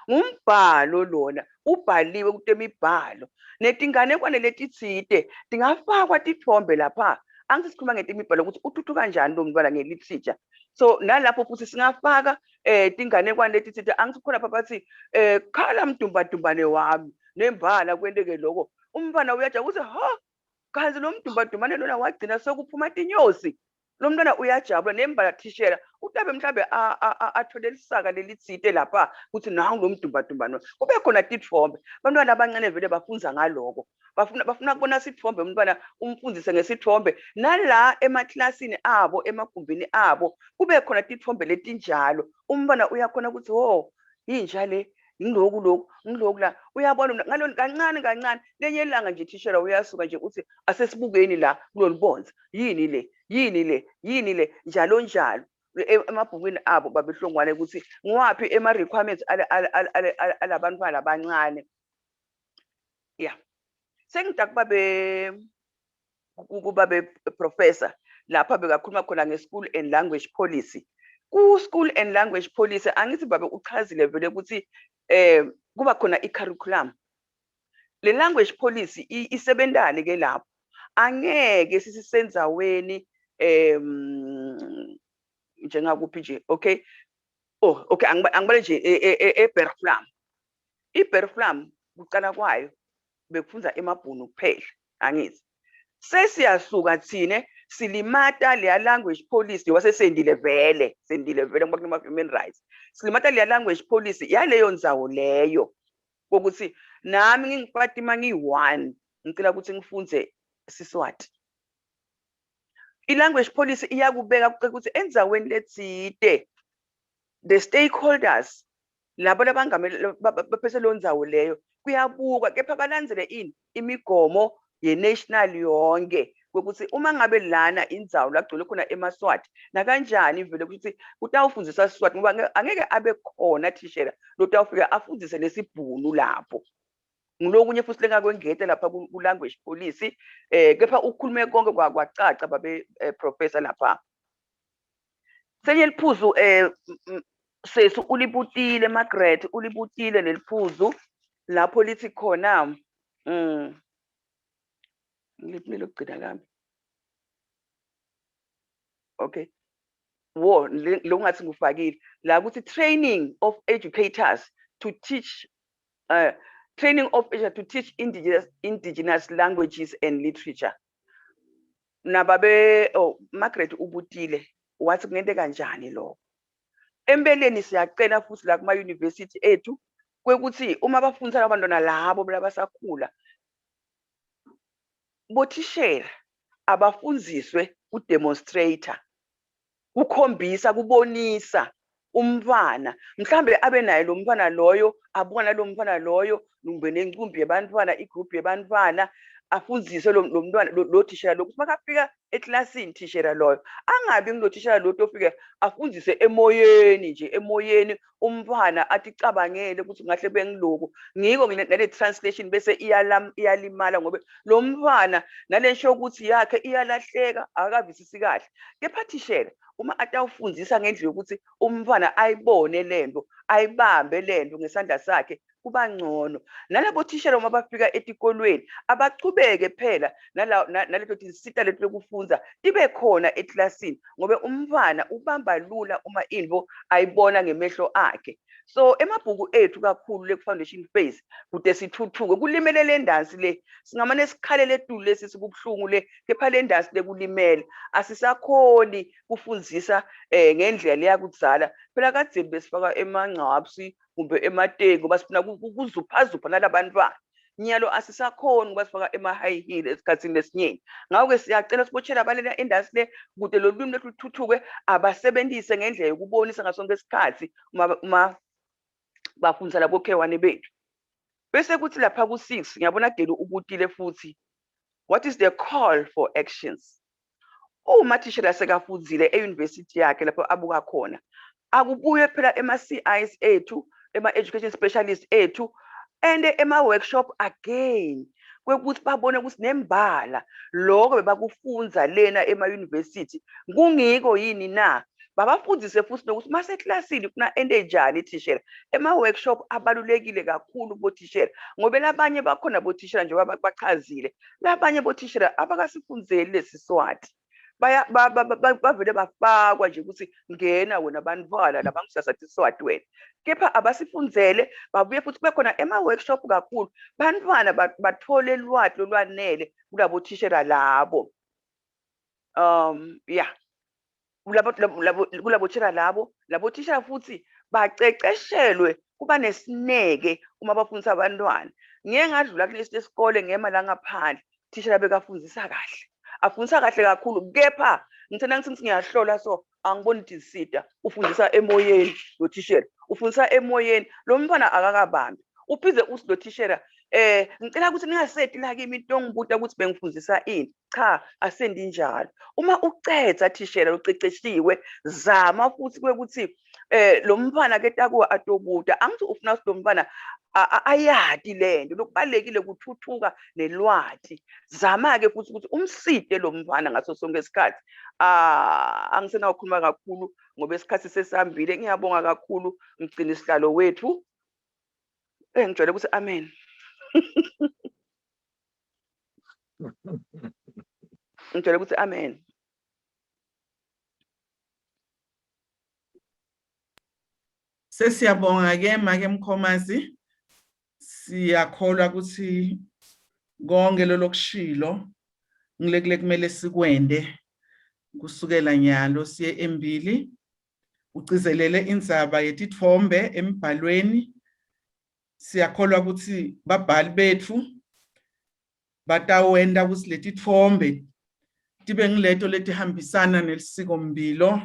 Speaker 5: Ngumbhalo lona, ubhaliwe kutemibhalo netinganekwane letitsite tingafakwa titfombe lapha. Angithi sikhuluma ngetemibhalo ukuthi uthuthuka kanjani lo mntwana nge-literature, so nalapho futhi singafaka tinganekwane letitsite. Angithi khona lapha bathi khala mdumbadumbane wami, nembala kwenteke lokho, umntwana uyaja ukuthi ha, kanti lo mdumbadumbane lona wagcina sekuphuma tinyosi. Lo mntwana uyajabula nembala thishela utabe mhlambe athole lisaka lelitsite lapha ukuthi nangu lo mdumbadumbano. Kube khona titfombe. Bantwana abancane vele bafundza ngaloko. Bafuna kubona sitfombe, umntwana umfundzise ngesitfombe. Nala emaklasini abo, emagumbini abo, kube khona titfombe letinjalo. Umntwana uyakhona ukuthi ho, yinja le, ngiloku loku, ngiloku la. Uyabona ngalo kancane kancane lenye ilanga nje thishela uyasuka nje uthi asesibukeni la kulolubonza. Yini le? Yini le? Yini le? Njalo njalo. Emabhukwini abo babehlongwane ukuthi ngiwaphi ema requirements alabantwana abancane. Yeah. Sengida kubabe kubabe professor lapha bekakhuluma khona nge-school and language policy. Ku-school and language policy angithi babe uchazile vele ukuthi kuba khona i-curriculum. Le language policy isebentani ke lapho? Angeke sisisendzaweni njengakuphi nje, okay. Oh, okay, angibale nje eBergvlam. IBergvlam kucala kwayo bekufundza emabhunu kuphela, angithi. Sesiyasuka thine silimata leya language policy ngoba sesendile vele, sendile vele ngoba kunema human rights. Silimata leya language policy yaleyo ndzawo leyo kokuthi nami nginguFatima ngiyi-one ngicela ukuthi ngifundze Siswati. I-language policy iyakubeka ukuthi endzaweni letsite the stakeholders labo labangamele baphethe leyo ndzawo leyo kuyabukwa, kepha balandzele ini imigomo ye-national yonke ukuthi uma ngabe lana indzawo la kugcwele khona emaSwati nakanjani vele ukuthi kutawufundziswa Siswati ngoba angeke abe khona thishela lotawufika afundzise lesibhunu lapho. Ngilokunye futhi lengakwengeta lapha ku-language policy, kepha ukhulume konke kwacaca babe professor lapha. Senye liphuzu sesi ulibutile Margaret, ulibutile leliphuzu lapho lithi khona ngiliphi lokugcina lami? Okay. Wo lo ngathi ngufakile la ukuthi training of educators to teach training of educators to teach indigenous languages and literature. Nababe oh Margaret ubutile wathi kungente kanjani lokho? Empeleni siyacela futhi la kuma university ethu kwekuthi uma bafundisa abantwana labo labasakhula bothishela abafundziswe ku-demonstrator, kukhombisa, kubonisa umntwana, mhlambe abe naye lo mntwana loyo, abona lo mntwana loyo kumbe nencumbi yebantwana, igroup yebantwana, afundziswe lo mntwana lo thishela lo ukuthi makafika eklasini thishela loyo angabi ngilo thishela lo tofike afundzise emoyeni nje, emoyeni umntwana athi cabangele ukuthi ngahle bengiloku ngiko nale translation bese iyalimala ngoba lo mntwana nale nsho ukuthi yakhe iyalahleka, akavisisi kahle. Kepha thishela uma atawufundzisa ngendlela yokuthi umntwana ayibone lento, ayibambe lento ngesandla sakhe, kuba ngcono. Nalabo thishela uma bafika etikolweni abachubeke phela naleto tinsita leto lokufundza tibe khona eklasini ngoba umntwana ubamba lula uma intfo ayibona ngemehlo akhe. So emabhuku ethu kakhulu le foundation phase kude sithuthuke kulimele le ndansi le, singamane sikhalele etulu lesi sikubuhlungu le, kepha le ndansi le kulimele, asisakhoni kufundzisa ngendlela leyakudzala. Phela kadzeni besifaka emangcwabsi kumbe emateki ngoba sifuna kuzuphazupha nalabantwana. Nyalo asisakhoni ngoba sifaka ema-high heel esikhatsini lesinyenti. Ngako-ke siyacela sibotshela abalena indasi le kude lo lwimi lethu luthuthuke, abasebentise ngendlela yokubonisa ngasonke isikhathi uma bafundisa labo khewane bethu. Bese kuthi lapha ku-6 ngiyabona Gelu ubutile futhi, what is the call for actions? Uma thishela sekafundzile e-university yakhe lapho abuka khona, akubuye phela ema-CIs ethu, ema-education specialist ethu, and ema-workshop again kwekuthi babone ukuthi nembala lokho bebakufundza lena ema-university kungiko yini na. Babafundzise futhi nokuthi maseklasini kuna ente njani thishela. Ema-workshop abalulekile kakhulu kubothishela ngoba labanye bakhona bothishela njengoba bachazile, labanye bothishela abakasifundzeli lesiSwati, bavele bafakwa nje ukuthi ngena wena bantwana labangisasa Siswati wena, kepha abasifundzele. Babuye futhi kube khona ema-workshop kakhulu, bantwana bathole lwati lolwanele kulabo thishela labo. Yeah. Kulabo labo kulabo thishela labo labo thishela futhi baceceshelwe kuba nesineke uma bafundisa abantwana. Ngike ngadlula kulesi lesikole ngema la ngaphandle, thishela bekafundisa kahle, afundisa kahle kakhulu, kepha ngithe nangithi ngiyahlola so angiboni tinsita, ufundisa emoyeni lo thishela, ufundisa emoyeni lo mntwana akakabambi. Uphinde uthi lo thishela ngicela ukuthi ningaseti la kimi into ongibuta ukuthi bengifundisa ini. Cha, asendi njalo. Uma ucetha thishela uceceshiwe, zama futhi kwekuthi lo mntwana ke takuwa atobuta. Angithi ufuna ukuthi lo mntwana ayati lento, lokubalekile kuthuthuka nelwati. Zama ke futhi ukuthi umsite lo mntwana ngaso sonke isikhathi. Angisenawukhuluma kakhulu ngoba isikhathi sesihambile. Ngiyabonga kakhulu mgcini sihlalo wethu. Ngijwayele ukuthi amen. Ngijwayele ukuthi amen.
Speaker 1: Sesiyabonga ke make Mkhomazi. Siyakholwa ukuthi konke lolokushilo ngilekule kumele sikwende kusukela nyalo siye embili. Ugcizelele indzaba yetitfombe emibhalweni. Siyakholwa ukuthi babhali bethu batawenta ukuthi letitfombe tibe ngileto letihambisana nelisikombilo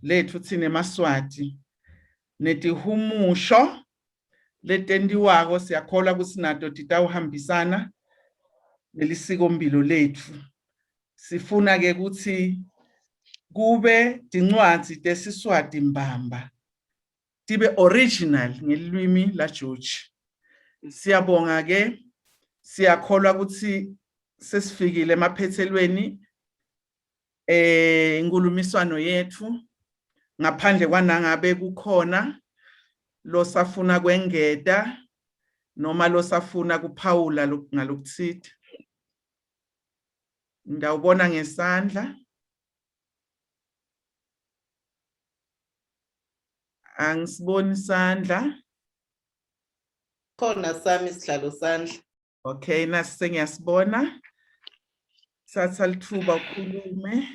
Speaker 1: lethu thina emaSwati, netihumusho letentiwako siyakholwa ukuthi nato titawuhambisana nelisikombilo lethu. Sifuna ke ukuthi kube tincwadzi tesiSwati mbamba, tibe original ngelwimi la George. Siyabonga ke, siyakholwa ukuthi sesifikile emaphethelweni inkulumiswano yethu, ngaphandle kwanangabe kukhona losafuna kwengeta noma losafuna kuphawula ngalokuthile. Ngiyawubona ngesandla. Angisiboni isandla.
Speaker 6: Khona sami isihlalo sandla.
Speaker 1: Okay, nasi sengiyasibona. Thatha lithuba ukhulume.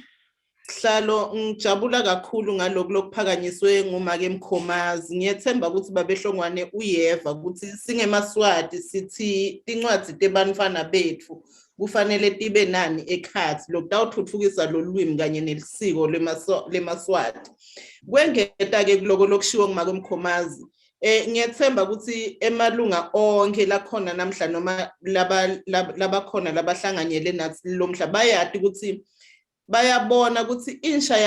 Speaker 6: Sihlalo, ngijabula kakhulu ngalokhu lokuphakanyiswe ngumake Mkhomazi. Ngiyethemba ukuthi babehlongwane uyeva ukuthi singemaSwati sithi tincwadzi tebantfwana bethu kufanele tibe nani ekhatsi, lokutawutfutfukisa lolwimi kanye nelisiko lemaSwati. Kwengeta-ke kuloko lokushiwo ngumake Mkhomazi, ngiyethemba ukuthi emalunga onke lakhona namhla noma labakhona labahlanganyele nathi lomhla bayati ukuthi bayabona ukuthi insha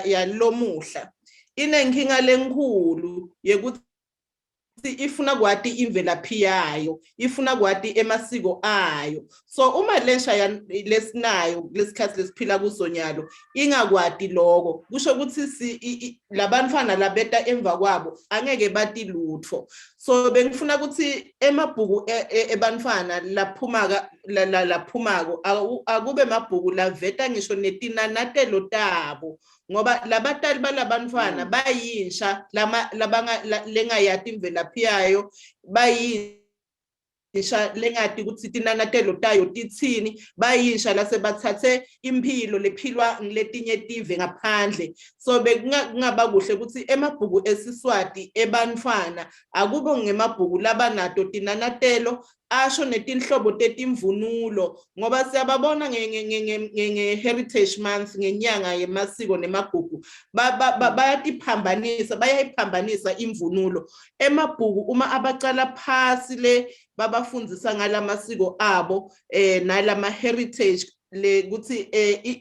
Speaker 6: yalomuhla inenkinga lenkhulu yekuthi ifuna kwati imvelaphi yayo, ifuna kwati emasiko ayo. So uma lensha lesinayo kulesikhathi lesiphila kuso nyalo ingakwati lokho, kusho ukuthi labantwana labeta emva kwabo angeke bati lutho. So bengifuna ukuthi emabhuku ebantwana laphumaka laphumako akube mabhuku laveta ngisho netinanatelo tabo, ngoba labatali balabantwana bayinsha labanga lengayati imvelaphi yayo, bayinsha lengati ukuthi tinanatelo tayo titsini, bayinsha lasebathathe impilo lephilwa ngiletinye tive ngaphandle. So bekungaba kuhle ukuthi emabhuku esiSwati ebantfwana akube ngemabhuku labanato tinanatelo, asho netinhlobo tetimvunulo, ngoba siyababona nge-Heritage Month, ngenyanga yemasiko nemagugu, bayatiphambanisa, bayayiphambanisa imvunulo. Emabhuku uma abacala phasi le babafundzisa ngalamasiko abo nalama heritage le kuthi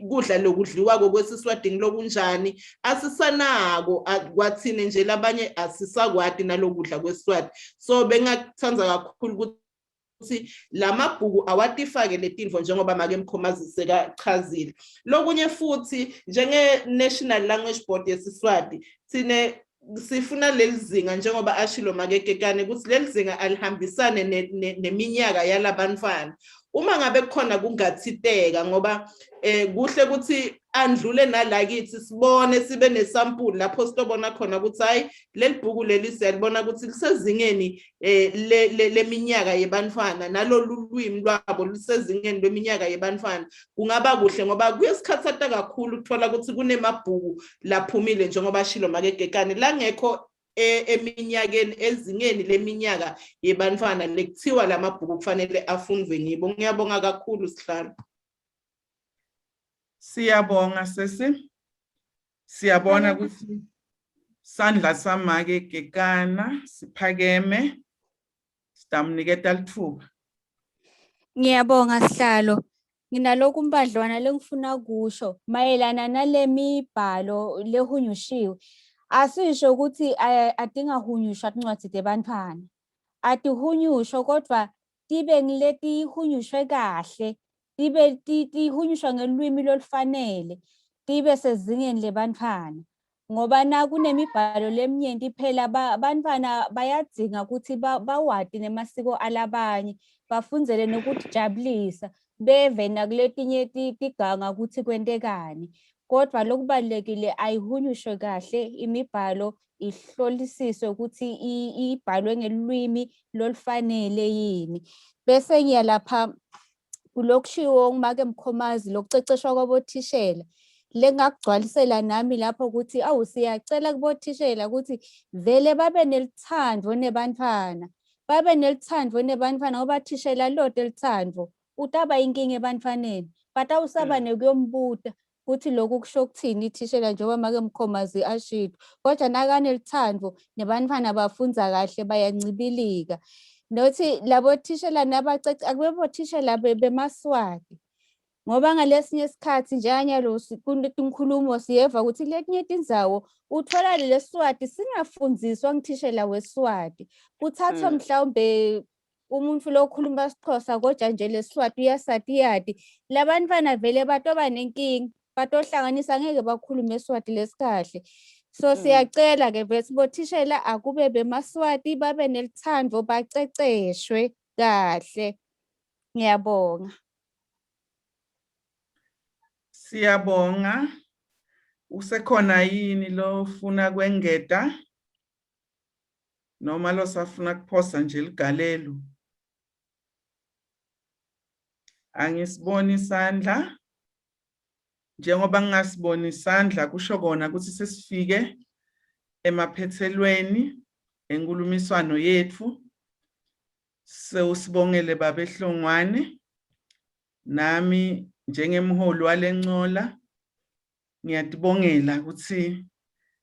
Speaker 6: kudla lokudliwako kwesiSwatini lokunjani asisanako, kwathini nje labanye asisakwati nalokudla kwesiSwati. So bengakuthanda kakhulu ukuthi lamabhuku awatifake letinfo njengoba make Mkhomazi sekachazile. Lokunye futhi njenge National Language Board yesiSwati, sine sifuna leli zinga njengoba ashilo make Kekane ukuthi leli zinga alihambisane neminyaka yalabantwana. Uma ngabe kukhona kungathiteka ngoba kuhle ukuthi andlule nalakithi sibone sibe nesampuli lapho sitobona khona ukuthi hayi leli bhuku leli siyalibona ukuthi lisezingeni leminyaka yebantfwana nalolu lwimi lwabo lusezingeni lweminyaka yebantfwana. Kungaba kuhle ngoba kuyesikhathata kakhulu ukuthola ukuthi kunemabhuku laphumile njengoba shilo make Kekane langekho eminyakeni ezingeni leminyaka yebantfwana lekuthiwa lamabhuku kufanele afundwe ngibo. Ngiyabonga kakhulu sihlalo.
Speaker 1: Siyabonga sesi. Siyabona ukuthi sandla samake Kekana siphakeme, sitamniketa litfuba.
Speaker 3: Ngiyabonga sihlalo. Nginalokhu umbadlwana lengifuna kusho mayelana nale mibhalo lehunyushiwe. Asisho ukuthi atingahunyushwa tincwadzi tebantfwana. Atihunyushwa kodwa tibe ngiletihunyushwe kahle, tibe tihunyushwa ngelwimi lolufanele, tibe sezingeni lebantfwana. Ngoba nakunemibhalo leminyenti phela bantfwana bayadzinga ukuthi bawati nemasiko alabanye, bafundzele nokutijabulisa, beve nakuletinye tiganga ukuthi kwentekani. Kodwa lokubalulekile ayihunyushwe kahle imibhalo, ihlolisiswe ukuthi ibhalwe ngelwimi lolufanele yini. Bese ngiya lapha kulokushiwo ngumake Mkhomazi lokuceceshwa kwabothishela. Lengakugcwalisela nami lapho ukuthi awu siyacela kubothishela ukuthi vele babe nelithando nebantfwana. Babe nelithando nebantfwana ngoba thishela lote lithando utaba inkinga ebantfwaneni. Batawusaba nekuyombuta ukuthi lokhu kusho ukuthini ithishela njengoba make Mkhomazi ashilo. Kodwa nakanelithando nebantfwana bafundza kahle bayancibilika. Nothi labo thishela nabacece akube bothishela bemaSwati. Ngoba ngalesinye isikhathi njenganyalo kunetinkhulumo siyeva ukuthi kuletinye tindzawo uthola leSwati singafundziswa ngithishela weSwati. Kuthathwa mhlawumbe umuntu lokhuluma isiXhosa kodwa nje leSwati uyasatiyati. Labantwana vele batoba nenkinga, batohlanganisa ngeke bakhulume iSwati lesikahle. So siyacela ke vele bothishela akube bemaSwati babe nelithando baceceshwe kahle. Ngiyabonga.
Speaker 1: Siyabonga. Usekhona yini lofuna kwengeta? Noma losafuna kuphosa nje ligalelo? Angisiboni isandla. Njengoba ngingasiboni isandla kusho kona ukuthi sesifike emaphethelweni enkulumiswano yethu. Sewusibongele Babe Hlongwane. Nami njengemholi walencola ngiyatibongela ukuthi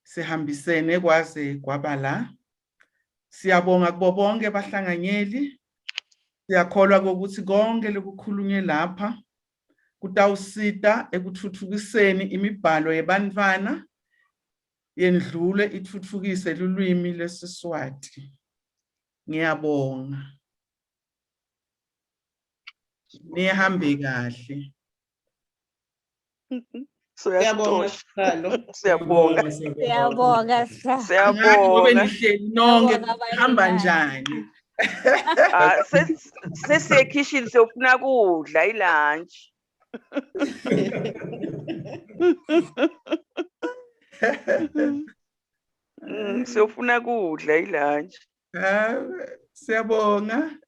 Speaker 1: sihambisene kwaze kwaba la. Siyabonga kubo bonke abahlanganyeli. Siyakholwa ukuthi konke lokukhulunywe lapha kutawusita ekutfutfukiseni imibhalo yebantfwana yendlule itfutfukise lulwimi lwesiSwati. Ngiyabonga. Nihambe kahle.
Speaker 6: Siyabonga sihlalo.
Speaker 5: Siyabonga.
Speaker 3: Siyabonga sihlalo.
Speaker 1: Angazi ngobe
Speaker 5: Siyabonga.
Speaker 1: nihleli nonke
Speaker 3: Siyabonga
Speaker 1: kuhamba
Speaker 3: balingani.
Speaker 1: njani.
Speaker 5: Ah, sesiye kitchen siyofuna kudla ilunch. Siyofuna kudla ilunch.
Speaker 1: Siyabonga.